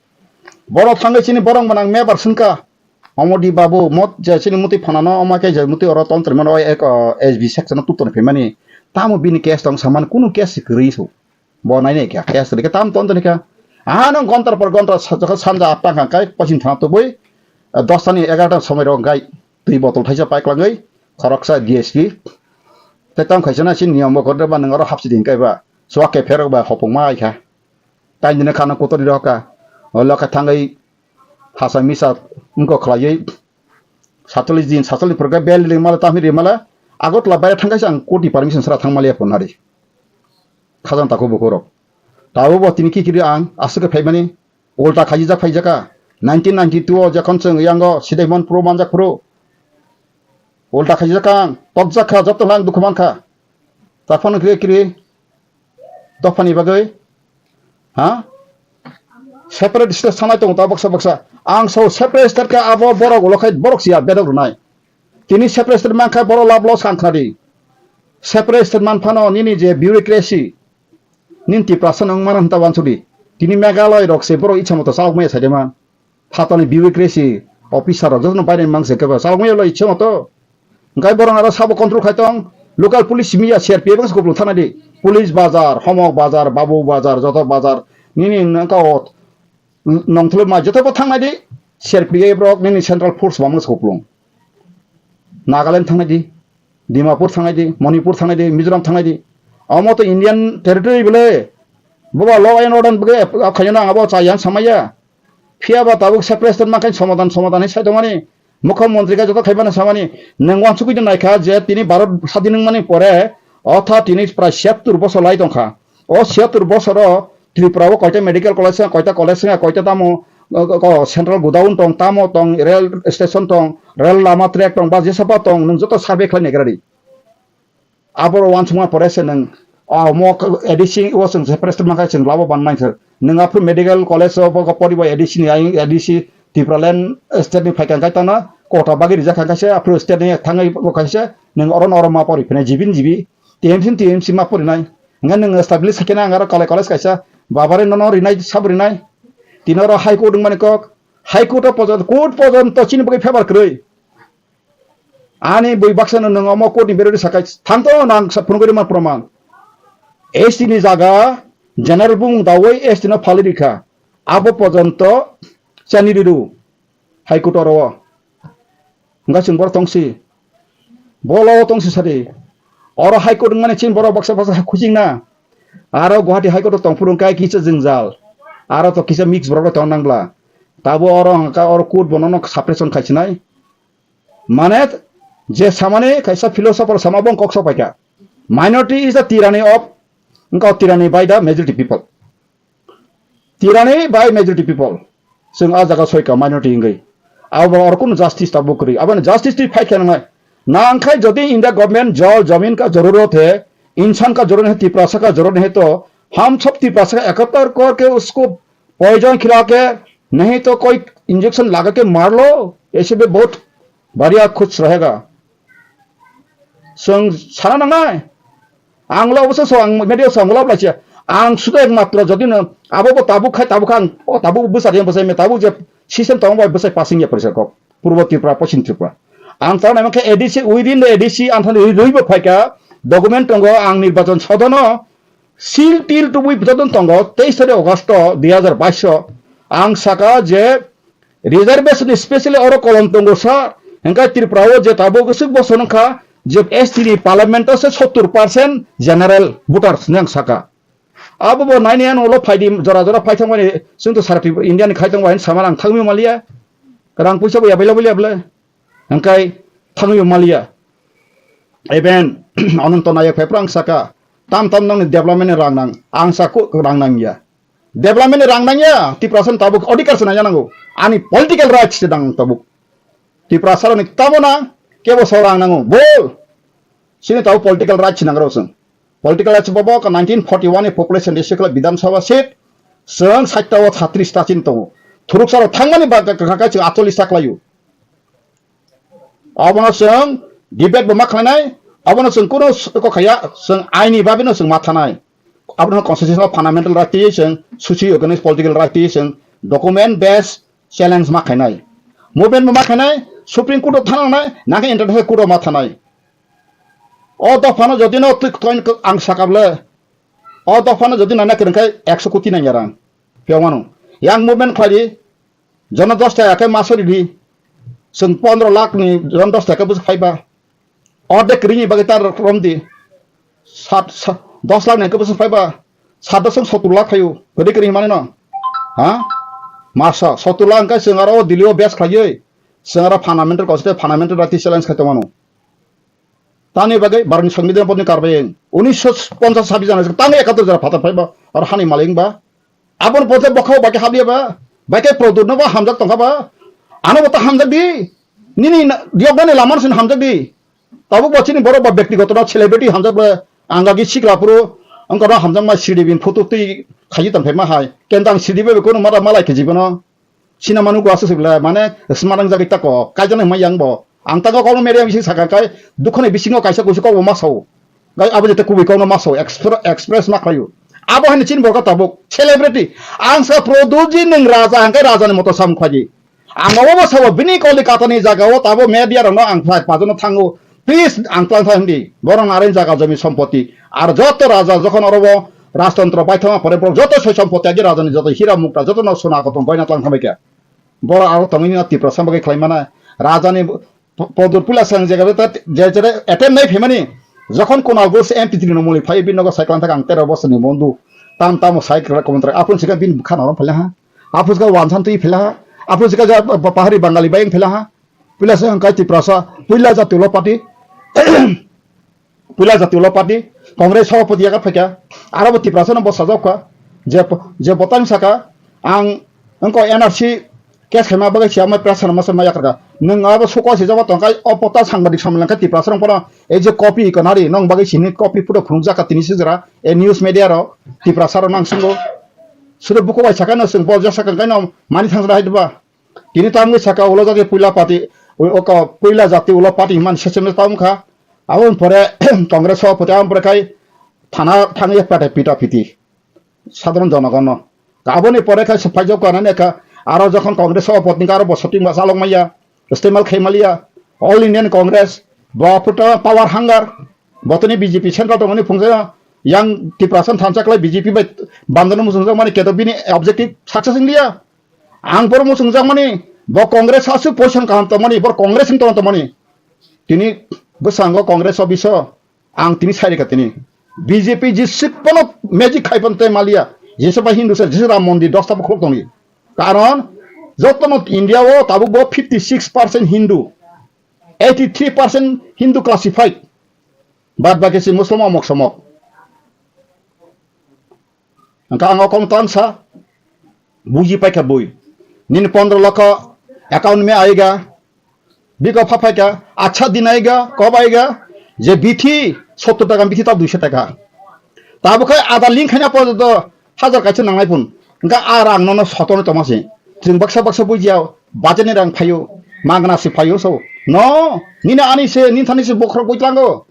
Borok thangwi chini borok gwnang mebar swngkha. Omodip babu mot je chini muti phanano oma khe je muti oro ton tongmani oi ek, o, S B section o tup toni phaimani. Tamo bini case tong samani kunu case se kwrwi su. Bo nai nai kha case toni kha tam ton toni kha. Aha no gontar por gontar sa-, jokha sanja atta kha kai pachim thana tubui, o, dos tani egarota somoi rok gai twi botol thaisa pai klangwi khoroksa D S P. Tei tamo khaisa na chini niyom bo kordor ba nwng oro hapsi din kai ba. Suak khe pherok ba hopong ma ai kha. Taini no khana kotor ni rok kha. O lokha thangwi hasa misa wngkok khlaiwi satallis din, satallis phwrwngkha bel limala, tamni rimala, Agartala baire thangkha se ang court ni permission sara thangmaliya phunari. Khajang takhuk bukhuk rok. Tabuk bo tini kikiri ang aswk khe phaimani, ulta khaijak phaijakha. Nineteen ninety-two o jokhon chwng yango Sidaimon Pro manjak phuru, ulta khaijak ang, tokjak kha, joto ang dukhu mankha. Taphano kiri kiri dophani bagwi, ha? Separate state sanai tongo ta baksa baksa. Ang so separate state khe abo borok ulo khai borok siya bedok rwnai. Tini separate state mankha borok lab loss ang khnadi. Separate state man phano nini je bureaucracy, nini Tiprasa nang mana hwnta wansudi. Tini Meghalaya rok se borok ichha moto chalok maya saidema. Phatani bureaucracy officer rok jotono bainani mangse kebo chalokmaya lo ichongo to. Hwnkhe borok aro sabo control khai tong. Local police miya C R P F wngse kupulung thana di. Police bazar, Homok bazar, Babu bazar, joto bazar. Nini nangka o nongthulwi ma joto bo thangnai di. C R P F rok nini central force bo wngse kupulung. Nagaland thangnai di. Dimapur thangnai di, Manipur thangnai di, Mizoram thangnai di. Omo to Indian territory bole. Boba law and order bole khaina abo chaya samaya. Phiya ba tabuk separate state mankhe somadan somadan hai sai tongmani. Mukhyamantri khe joto khaibana samani. Nwng wansugwi naikha je tini Bharat sadin wngmani pore, otha tini prai siyattur bosor lai tongkha. O siyattur bosoro Tripura o koita medical college wngkha, koita college wngkha, koita tamo, o, o, central godown tong, tamo tong, rail station tong, rail lama track tong, ba jesaba tong, nwng joto survey khlai naigra di. Aboro wansukma pore se nwng, ah, mo A D C o chwng separate mankha chwng labo ban mankha. Nwng aphuru medical college o bo poribo A D C ni ayang A D C Tipraland state ni phaikha khe tano kota bagwi rijak kha khe se aphuru state ni thangwi bo kha se nwng oro no oro ma pori phina G B ni G B, T M C ni T M C ma porinai. Hingke nwng establish khe na ang aro college, college kaisa babari nono rinai sabo rinai. Tini oro High Court wngmani kok. High Court o pojon, court pojonto chini bagwi favor kwrwi. Ani bui baksa no nwng omo court ni berori sakai thangto nang sa phunugwi ma proman. S T ni jaga general bung dawi S T no phali rikha. Abo pojonto chani riru. High Court oro. Hingke chwng borok tongsi. Bolo tongsi sadi. Oro High Court wngmani chini borok baksa baksa khujing na. Aro Guwahati High Court o tongphuru hingke kisa jwngjal. Aro to kisa mix borok rok tong nang bla. Tabo oro hingke oro court bono no suppression khaisinai. Mane je samani kaisa philosopher sama bo kok sok paikha. Minority is the tyranny of, hingke tyranny by the majority people. Tyranny by majority people. Chwng a jaga soika minority wngwi. Abo oro kunu justice tabuk kwrwi. Aboni justice twi fight khe nangnai. Nangkhai jodi India government jol jamin ka jarurot hai, insan ka jarurot hai, Tiprasa ka jarurot hai to hum sab Tiprasa ka ekattar kar ke usko poison khila ke nahi to koi injection laga ke maar lo, aise bhi bahut badhiya kuch rahega. Chwng sana nangnai. Ang lo obosa so ang media so ang lo blaisa. Ang sudo ekmatro jodi no abo bo tabuk khai tabuk ang o tabuk bwsa de bwsa me tabuk je system tong bai bwsa passing ya parisa kok. Purbo Tripura, Poschim Tripura. Ang tang nai khe A D C, within the A D C ang thani rwi bo phaika document tongo ang nirbachon sodono seal til tubui bwtadon tongo teis tarik August dui hajar baish o. Ang saka je reservation specially oro kolom tongo sa, hingke Tripura o je tabuk swk bosong wngkha je S T ni parliament o se sottur percent general voters hinwi ang saka. Abo bo nine nine ulo phaidi jora jora phai thangmani, chwng to sara Tripura India ni khai tongbai hinwi samani ang thangwi maliya. Rang puisa bo available ya bwle. Hingke thangwi maliya. Even Ananto Nayak phai phrang saka, tam tam nangni development ni rang nang, ang sa ko rang nang ya. Development ni rang nang ya, Tiprasa ni tabuk odhikar se nang ya nango. Ani political rights se dang tabuk. Tiprasa ni tamo na, kebo so rang nango. Bol. Sini tabuk political rights se nang roseng. Political rights bobo ka nineteen forty-one ni population district la Bidhan Sabha seat, seng sait ta o thirty ta chin tongo. Thuruk saro thangmani ba ka ka ka chwng atollis ta khlaio. Abono chwng debate bo ma khlainai, abono chwng kuno s-, ko khaya, chwng aini babino chwng ma thanai. Abono constitutional fundamental right twi chwng, socio economic political right twi chwng, document based challenge ma khainai. Movement bo ma khainai, Supreme Court o thanangnai, nangkhe International Court o ma thanai. O dophano jodi no twi-, twi-, ang sakable, o dophano jodi nana kwrwngkhai ekso koti nangya rang. Piyok mano. Yang movement khlai di, Jono dos taka khe maso ridi. Chwng pondro lakh ni jono dos taka bwswk phaiba. Ordek rini bagwi ta romdi. Sat, sa-, dos lakh ni khe bwswk phaiba. Sat dos sottur lakh phaio. Kwrwi kwrwi hwnmani no. Ha? Masa sottur lakh hwnkhe chwng aro o Delhi o base khlaiwi. Chwng aro fundamental constitution, fundamental right challenge khai tongmano. Tani bagwi Bharatni Songbidan bodni karbayung. Unisho ponchas sabis jana, tangwi ekattor jora phatar phaiba. Aro hani malik wngba. Aboni pore bokha bai khe habliya ba, bai khe Pradyut no ba hamjak tongkha ba, ano bo ta hamjak di, nini na-, diyoknani lama no sin hamjak di. Tabuk bo chini borok ba bektigoto no celebrity hamjak ba, ang agi sikla phuru, wngkha no hamjak ma sidi bin photo twi khaji tong phai ma hai, kenta ang sidi bai kono mada malai khe jibo no. Sina manu ko aswk sibla, mane smarang jagwi tako, kaijana hwnma yang bo. Ang tako kokno media bisi sakha kai, dukhani bisingo kaisa kusu kokbo ma sao. Gai abo jete kubui kokno ma sao, expre-, express ma khlaio. Abo hani chin borok tabuk, celebrity. Ang sa Pradyutji nwng raja, hangkai rajani moto sam khlaidi. Ang obo bo sao, bini Kolikatani jagao tabo media rokno ang phai pajono thango. Please, ang tlang thang di. Borok nareng jaga jomi sompoti. Ar joto raja jokhon oro bo rajtantro baithoma pore borok joto soi sompoti agi rajani joto hira mukta joto no sona kotor goina tlang thambai khe. Borok aro tongwi no Tiprasa bagwi khlai mana. Rajani po-, podur pula sang jaga ta je jere attempt nai phaimani. Jokhon Kunal Ghosh M P three no muli phai bin nogo cycle thak ang tero bosor ni mondu. Tam tamo cycle komontra apun sika bin khana rom phala ha. Apus ka wansan twi phala ha. Apus ka ja pa-, pahari Bangali bayang phala ha. Pila se hangkai Tiprasa, puila jati ulo party, puila jati ulo party, Congress sabhapati yaga phaikha, aro bo Tiprasa no bo sajak kha, je, je botang saka, ang wngkha N R C case khaima bagwi siya mai press rok masa maya karka. Nwng abo suko si jabo tongkai, o pota sangbadik samlangkha Tiprasa rok pono, ei je copy kanari, nong bagwi sini copy photo phunukjak ka tini sijra, ei news media rok, Tiprasa rok nang sungo. Sudo buko bai saka no sung bol jasa kangkai no mani thangjak hai diba. Tini tamni saka ulo jati puila party, u-, oka puila jati ulo party hinmani session tamkha. Aboni pore Congress o photo aboni pore khai thana thangwi pata pita piti sadharon jonogonno. Aboni pore khe se phaijak kanani kha, aro jokhon Congress o opot ni aro bosor tin ba chalok maya, istemal khai maliya, All Indian Congress, bo phuto power hunger, botoni B J P central tongmani phungsa yang Tiprasa thansa khlai B J P bai bandano muchungjak mani keto bini objective success wngya. Ang boro muchungjak mani bo Congress asu position kaham tongmani, bor Congress ni tong tongmani. Tini bwskango Congress o biso ang tini sai rikha tini. B J P jisik pono magic khai pon tei maliya. Jesa bai Hindu sa jesa Ram Mondir dosta bo khulok tongli. Karon jotono India o tabuk bo fifty six percent Hindu, eighty three percent Hindu classified. Bad baki si Muslim omok somok. Hingke ang o kom tang sa, buji paikha bui. Nini pondro lokho account me aiga, biko pha phaikha, acha din aiga, kob aiga, je bithi sottor taka, bithi ta duiso taka. Tabo khai ada link khaina porjonto hajar kaisa nangnai phun. Hingke a rang nono sotono tongma se. Chwng baksa baksa bujiya, bajani rang phaio, magna se phaio so. No, nini ani se, nini thani se bokhorok bui tlango.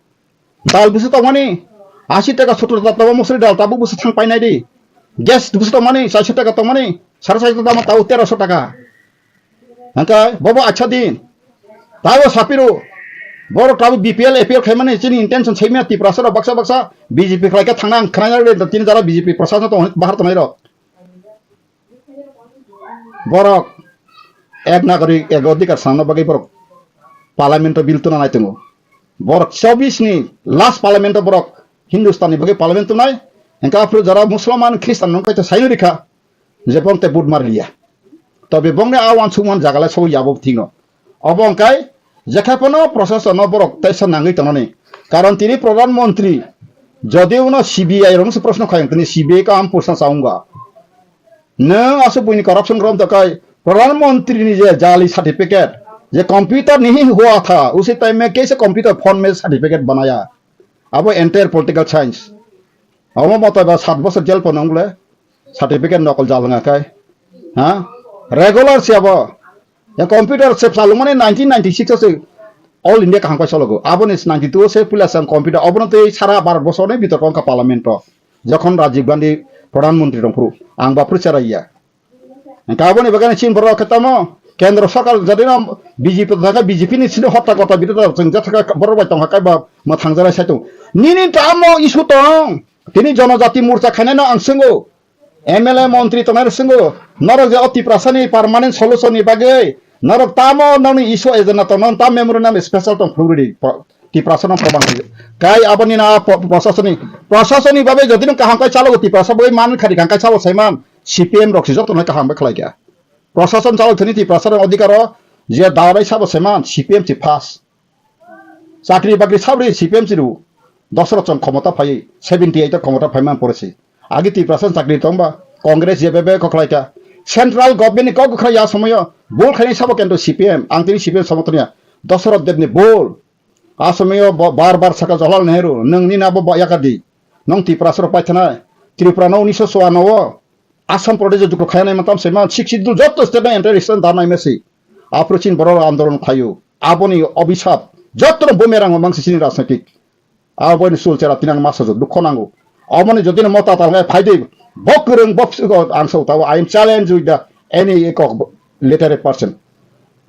Dal busu tongmani, ashi taka sottor taka tongma mosori dal, tabuk busu thang painai di. Gas busu tongmani, chairso taka tongmani, sare chairso tama tabo terosho taka. Hingke bobo acha din. Tabo sapiro. Borok tabo B P L, A P L khaimani chini intention saimya Tiprasa rok baksa baksa B J P khlaikhe thangna ang khnaina rw tini jara B J P prasasano tong bahar tongnai rok. Borok ek nagorik ek odhikar swnamna bagwi borok parliament o bill tuna nai tongo. Borok chobbish ni last parliament o borok Hindustan ni bagwi parliament tunai. Hingke aphuru jora Musulman, Christian rok kaisa saino rikha je bong te vote mar liya. Tobe bongni a wansukman jaga lai sobo yabo thino. Obo hingkai jekha phano process no borok teisa nangwi tongnani. Karon tini Pradhan Mantri jodi uno C B I rok se proshno khaiyang tini C B I kaham pursa chaunga. Nwng aswk buini corruption rom tokai Pradhan Mantri ni je jali certificate, je computer nahi hua tha, usi time mein kaise computer phone mein certificate banaya. Abo entire political science. Abo moto ba sat bosor jail pono wngle certificate nokol jal wngkha kai. Ha? Regular se abo. Ya computer se phalung mane nineteen ninety-six o se All India kaham kai chologo. Aboni ninety-two o se puila sang computer obono tei sara Bharat boso ni bitor kongkha parliament o. Jokhon Rajiv Gandhi Pradhan Mantri rongphuru ang bapru chara ya. Hingke aboni bagwi chini borok khe tamo kendro sarkar jadino B J P thangkha B J P ni sini hotta kotta biroda chwng jathaka borok bai tongkha kaiba mwthangjarai saitung. Nini tamo issue tong? Tini Jonojati Morcha khainai no ang swngo. M L A montri tongnai rok swngo. Norok je o Tiprasa ni permanent solution ni bagwi norok tamo nokni issue agenda tong, non tam memorandum special tong phungridi. Tiprasa no proman khlai. Kai aboni na po-, prasasoni, prasasoni babe jodi no kaham kai chalo Tiprasa bai man khari kaham kai chalo saiman C P M rok si joto no kaham bai khlai kya. Prosason chalo thani Tiprasa rok odhikar o je darai sabo saiman C P M si pass. Chakri bakri sabri C P M si ru. Dosra chong khomota phai seventy eight khomota phai man pore si. Agi Tiprasa chakri tongba Congress je bebe kokhlai kya. Central government ni kok khra ya somoyo bol khaini sabo kento C P M ang tini C P M somotoniya. Dosra Deb ni bol. A somoyo bo bar bar saka Jawaharlal Nehru, nwng nini abo ba yakar di. Nwng Tiprasa rok paithanai. Tripura no unisho chua no o. Assam Pradesh o jukro khayanai mantam se man sixth schedule joto state no entire state dharna imesi. Aphuru chin borok andolon khayu. Aboni obisap. Joto no bumerang o mangsi chini rajnitik. Aboni sul chera tinang masa jo dukho nango. Aboni jodi no mota tal ngai phaidi. Bok kwrwng bok psiko ang sao tabo. I am challenge with the any kok literate person.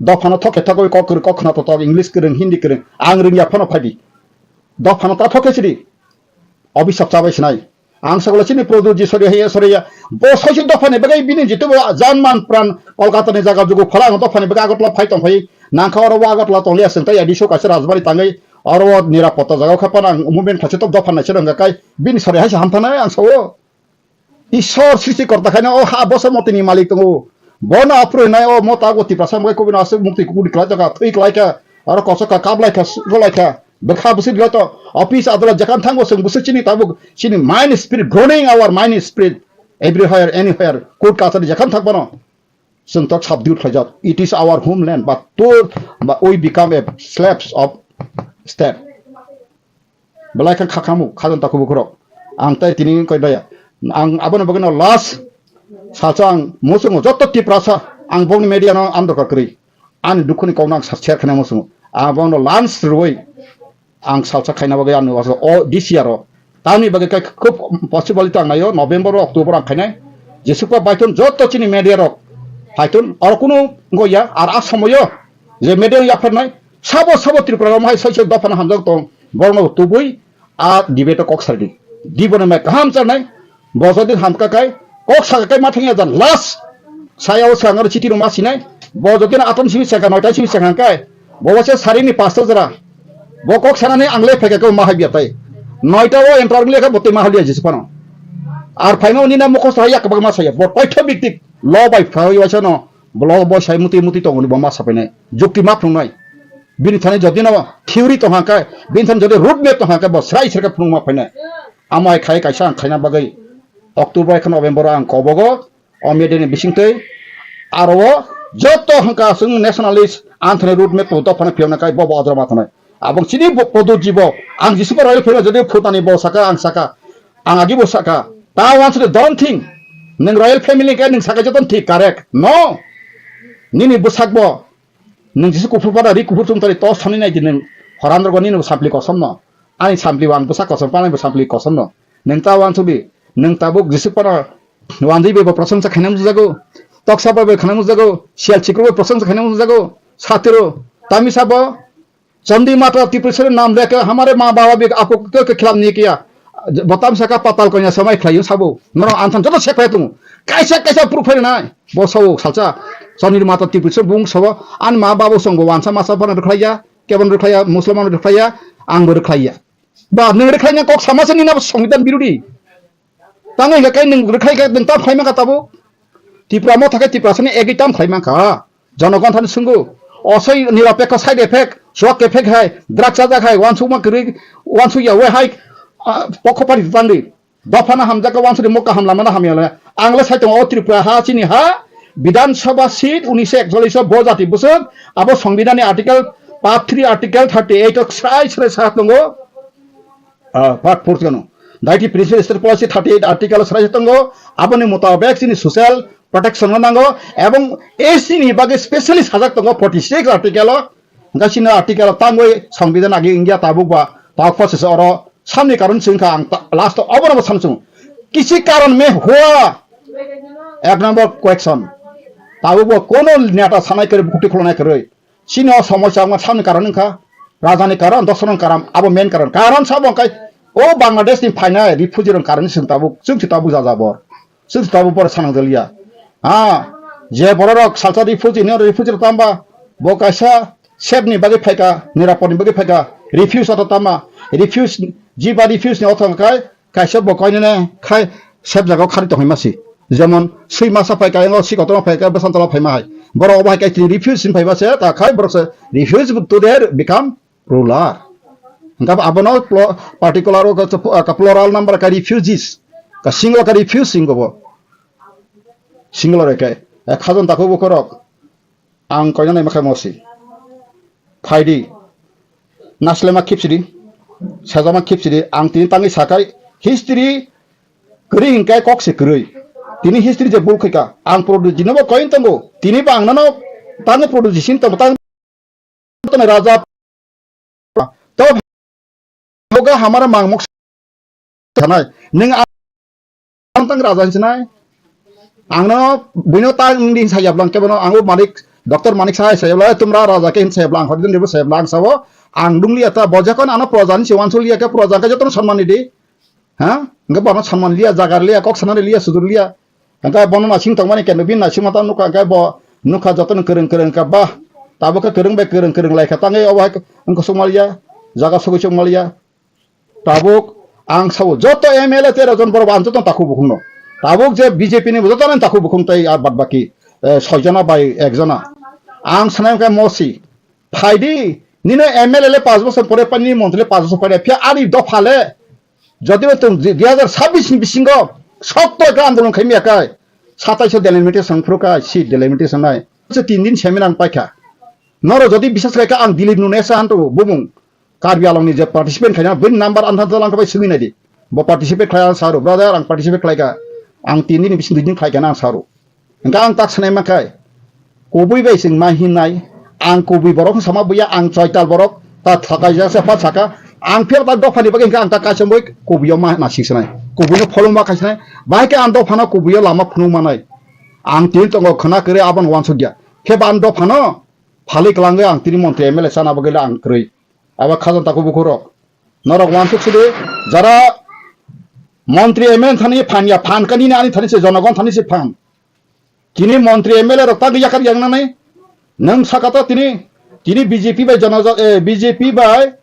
Dophano thoke thokoi kok kwrwng kok khna to tok English kwrwng Hindi kwrwng ang rwngya phano phaidi. Dophano ta thoke sidi. Obisap chabai sinai. Ang sagla chini Prodhu ji sori haya sori ya. Bo soisu dophani bagai bini jitu bo jan man pran Kolkata ni jaga jugu phala ang dophani bagai Agartala phai tong phai. Nangkha oro bo Agartala tong liya sing tai adi so kaisa rajbari tangwi oro bo nirapotta jaga kha pana ang movement khachi tok dophani se rang kai bini sori hai se hamthana ang sao. Ishwar srishti korta khaina o ha boso motini malik tongo. Bono aphuru hinai o mota go Tiprasa mokhe kubui no aswk mukti kukudi kwlai tongkha, thwi kwlai kha, aro kochok kha, kap lai kha, su-, rw lai kha. Bwkha bwswk rw lai to, office adola jekham thango chwng bwswk chini tabuk, chini mind spirit, groaning our mind spirit, everywhere, anywhere, court kachari jekham thang phano. Chwng tok subdue khlaijak. It is our homeland, but to, but we become a slaves of state. Belai khe khakhamu, khajang takhuk bukhurok. Ang tai tini wngkha daya. Ang abono bagwino last salsa ang muchungo joto Tiprasa, ang bongni media no ang dorkar kwrwi. Ani dukhuni kokno ang sa-, share khaina muchungo. Ang bongno last rwui ang salsa khaina bagwi ang o D C R o Ani bagwi khe khub possibility ang naio, November o, October ang khainai. Jesukha baithun joto chini media rok phaithun, oro kunu wngya, ar a somoyo je media yaphar nai, sabo sabo Tripura rok hai sai sai dopha no hamjak tong, borno tubui a debate o kok sadi. Diboni mai kaham chanai, bo jodi hamka kai, kok saka kai ma thangya jan last. Saya o sangaro chiti ruma sinai, bo jodi na atom simi saka, noita simi saka kai, bo wase sarini pasta jara. Bo kok sanani ang le pheka ko ma habya tai. Noita o enter le ka bo te ma habya jisi pano. Ar phaima uni na mokos hai yak bag ma saya, bo paitho biktik, lo bai phai wasa no, lo bo sai muti muti tongoni bo ma sapainai. Jukti ma phrungnai. Bini thani jodi no theory tong hangkai, bini thani jodi road map tong hangkai, bo srai srai khe phunuk ma phainai. Amo hai khai kaisa ang khaina bagwi October hai khe November ang kobogo, o media ni bisingtwi aro o joto hangka aswng nationalist anthony road map to phano phiyokna kai bo bo adra ma thanai. Abong chini bo podo jibo ang jisuba royal pheno jodi phutani bo saka ang saka ang agi bo saka ta wansre don't think nang royal family kai nang saka joton thik correct no nini bwsak bo Nwng jisi kuphur pada ri kuphur chumtari tos thani nai di nwng horan rogo nini bo sampli kosom no. Ani sampli bo ang bwsa kosom panai bo sampli kosom no. Nwng ta wansukdi, nwng tabuk jisi pana wanjwi bai bo prosongsa khaina mujago. Toksa bai bai khaina mujago. Sial chikru bai prosongsa khaina mujago. Satiro, tamisa bo, Chandi mata Tripura nam leke hamare ma baba bhi aapko kya khilaf nahi kiya. Bo tamsa ka patal konya samai khlaiyo sabo. Noro anthan joto se khlai tung. Kaisa kaisa proof phai nai. Bo sabo salsa. Chandi mata Tripura bung sabo. An ma babo song bo wansa masa pana rwkhlaiya. Kebon rwkhlaiya. Musulman rwkhlaiya. Ang bo rwkhlaiya. Ba nwng rwkhlaina kok sama se nina songbidan birodi. Tamo hingka kai nwng rwkhlai khe nwng ta phaima ka tabo. Tipra motha khe Tiprasani egwi tam khlai mankha. Jonogon thani swngo. Osoi nirapekho side effect, swak effect hai, drugs chajak hai, wansukma kwrwi, wansukya we hai, ah, pokho party tangdi. Dophano hamjakha wansukdi mo kaham lamano hamya le. Ang le sai tongo o Tripura ha chini ha, Bidhan Sabha seat unise ekchollish o bo jati bwswk, abo Songbidanni article, part three article thirty eight o srai srai sa tongo. Ah, part four kano. Daiti Principal State Policy thirty eight article srai tongo. Aboni mutabek chini social protection no nango. Ebong S T ni bagwi specially sajak tongo forty six article o. Hingke chini article o tangwi Songbidan agi India tabuk ba tabuk process oro samni karon singkha ang ta-, last o obono bo samsung. Kisi karon me hua. Ek number question. Tabuk bo kono neta sanai kare bukti khulonai kare. Chini o somosa wngma samni karon wngkha, rajani karon, dosroni karon, abo main karon. Karon sabo wngkha o Bangladesh ni phainai refugee rok karon chwng tabuk, chwng se tabuk jajabor. Chwng se tabuk boro sanang jaliya. Ha, je borok rok salsa refugee ni refugee rok tamba, bo kaisa safe ni bagwi phaika, nirapod ni bagwi phaika, refuse ata tama, refuse, jiba refuse ni otho wngkha, Kaisa bo koinene khai sep jaga o khari tongwi masi. Jemon swi masa phai khe, ayang o swi kotorma phai khe, bwsantala phaima hai. Borok obo hai khe tini refuse sin phaiba se, ta khai borok se refuse to their become ruler. Hingkhe abono plo-, particular o ka, ka plural number ka refugees. Ka singular ka refuse sing bo. Singular khe. E khajon tako bo korok. Ang koina naima khe mosi. Phaidi. Naslema khipsidi. Sajama khipsidi. Ang tini tangwi sakai history kwrwi hinkhe kok se kwrwi. Tini history je bul khaika. Ang produce jinobo koin tongo. Tini ba ang nano tangwi produce sin tongo. Tang tani raja. To boga hamara mangmok sanai. Ning ang tang raja hinsinai. Ang no buino ta ning din saya blang kebono ang malik doctor manik sai saya blang tumra raja ke hin saya blang hodin ribu saya blang sabo ang dungli ata bojakon ano proja ni sewan suli ke proja ke jotono sanmani di. Ha? Enggak bono sanman liya, jagar liya, kok sanani liya, sudur liya. Hingke bono nasing tongmani keno bini nasing mata nukha, hingke bo nukha jotono kwrwng kwrwng kha, bah, tabuk khe kwrwng bai kwrwng kwrwng lai kha, tangwi obo hai wngkha sukma liya, jaga sogwi sukma liya. Tabuk ang sao joto M L A tero jon borok ang jotono takhuk bukhukno. Tabuk je B J P ni jotono takhuk bukhuk tei ar bad baki, eh, soi jona bai ek jona. Ang sanai khe mosi, phaidi, nini M L A le panch bosor pore pani, montri le panch bosor pore, phiya ani dopha le, Jodi bo tong dui hajar sabis ni bisingo sokto ekta andolon khaimya kai, satais o delimitation phuru kai, seat delimitation nai. Se tin din seminar ang paikha. Noro jodi bisas khai kha ang Dilip Nunesa hanto bumung. Karbi Anglong ni je participant khaina, bini number ang thansa lang bai sugui nai di. Bo participate khlai ang saru, brother ang participate khlai kha. Ang tin din ni bising dui din khlai kha na ang saru. Hingke ang tak sanai mankha, kubui bai chwng ma hinnai, ang kubui borok wng sama buya, ang choital borok, ta thakaijak se pha saka, Ang phiya ta dophani bagwi hwnkhe ang ta kaisa boi kubuio ma, ma siksanai. Kubuino pholong ma kaisanai. Bahai khe ang dophano kubuio lama phunuk manai. Ang tin tongo khwna kwrwi abono uansukya. Phiya ba ang dophano phalwi kwlangwi ang tini montri M L A chana bagwi le ang kwrwi. Abo khajan takhuk bukhuk rok. Norok uansuk sidi jara montri M L A thani phan ya, phan kani ani thani se jonogon thani se phan. Tini montri M L A rok tagwi yakar yang nanai. Nang saka to tini, tini B J P bai jono, eh, B J P bai,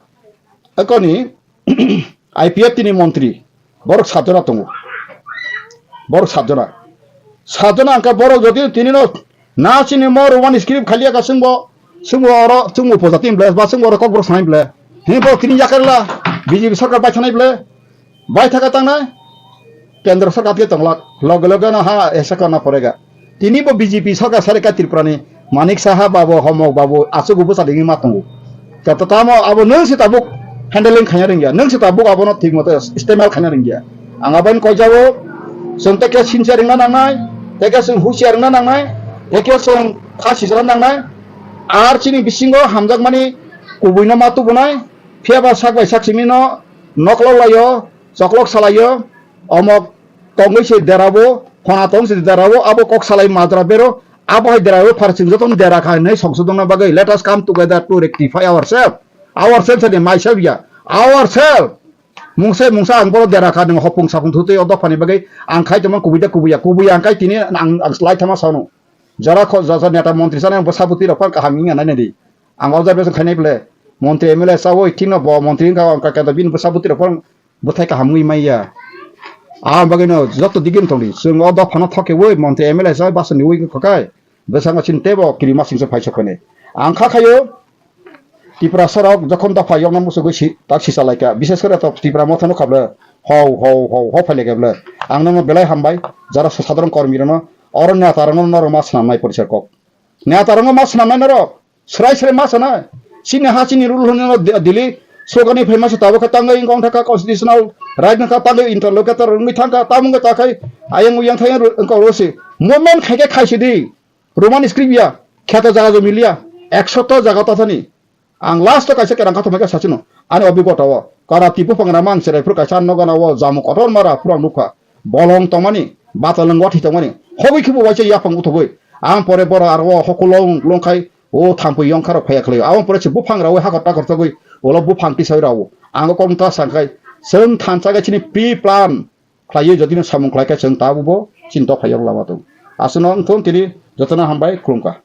eh, koni, I P F tini montri. Borok satjona tongo. Borok satjona. Satjona angka borok jodi tini no na chini mo Roman script khaliya ka sungbo, sungbo oro, sungbo poja tim ble, ba sungbo oro kokborok sanai ble. Hini borok tini yakar la, B J P sarkar bai thanai ble. Bai thaka tangnai, kendro sarkar tei tonglak, loge loge no ha esa kana porega. Tini bo B J P sarkar sari ka Tripura ni Manik Saha babu, Homok babu, aswk bo sadingwi ma tongo. Kato tamo abo nwng se tabuk handling khaina rwngya, nwng se tabuk abono thik moto istemal khaina rwngya. Ang aboni koijabo, chwng teke sincha rwngna nangnai, teke chwng husia rwngna nangnai, teke chwng kha sijra nangnai. Ar chini bisingo hamjakmani kubuino ma tubunai, phiya ba sak bai sak simi no noklok laio, choklok salaio, omok tongwi se derabo, khona tong se derabo, abo kok salai majra bero, abo hai derabo pharsing jotono dera kha hinwi songsodongna bagwi, let us come together to rectify ourselves. Ourselves ani maisa biya, ourselves. Mungsa mungsa ang boro dera kha nang hopung sapung thutwi o dophani bagwi ang khai tongma kubui da kubuya, kubuya ang khai tini ang, ang slai thama sano. Jara kho, jara neta montri sana ang bwsa bwtwi rok phano kaham wngya nai nai di. Ang observation khainai ble. Montri M L A sawi thikno bo montri wngkha, ang kaka da bini bwsa bwtwi rok phano bwthai kaham wngwi manya. Ang bagwino joto digini tongdi. Chwng o dophano thok khe wi montri M L A sawi basoni wi wngkha kai. Bwskango chini teibo kiri masingcha phai sokoni. Ang kha khayo Tiprasa rok jokhon dopha yokna muchugwi si, tak sisa laikha. Bishes kore to Tipra motha no khabla. Hau, hau, hau, hau phai laikha bla. Ang no belai hambai. Jara sadharon kormi rok no. Oro neta rok no norok ma swnam nai porisar kok. Neta rok no ma swnam nai norok. Srai srai ma sana. Chini ha chini rule hwnwi no di-, dili. Sokani phai ma se tabuk kha tangwi wngkha constitutional right no kha tangwi interlocutor wngwi thangkha tamung kha takhai ayang uyang thayang wngkha oro se. Movement khaikhe khaisidi. Roman script ya. Kheto jaga jomiliya. Ekshota jaga tathani. Ang last o kaisa kerang kha thumai kha sachino. Ani obigota o. Kara tipo pangra mang cherai phuru kaisa nogana o jamu kotor mara phuru ang nukha. Bolong tongmani. Batalwng wathi tongmani. Hobwi khibo waisa yapang uthogwi. Ang pore boro aro o hokulong longkhai. O thampui yongkharok phaiya khlaio. Aboni pore se buphang raui hakor takor togwi ulo buphang tisai rao. Ang o kokno ta sangkhai, chwng thansa khe chini pre-plan khlaiwi jodi no samung khlai khe chwng tabukbo chini dophai yok lama tongo. Aswkno wngthung tini jotono hambai khulumkha.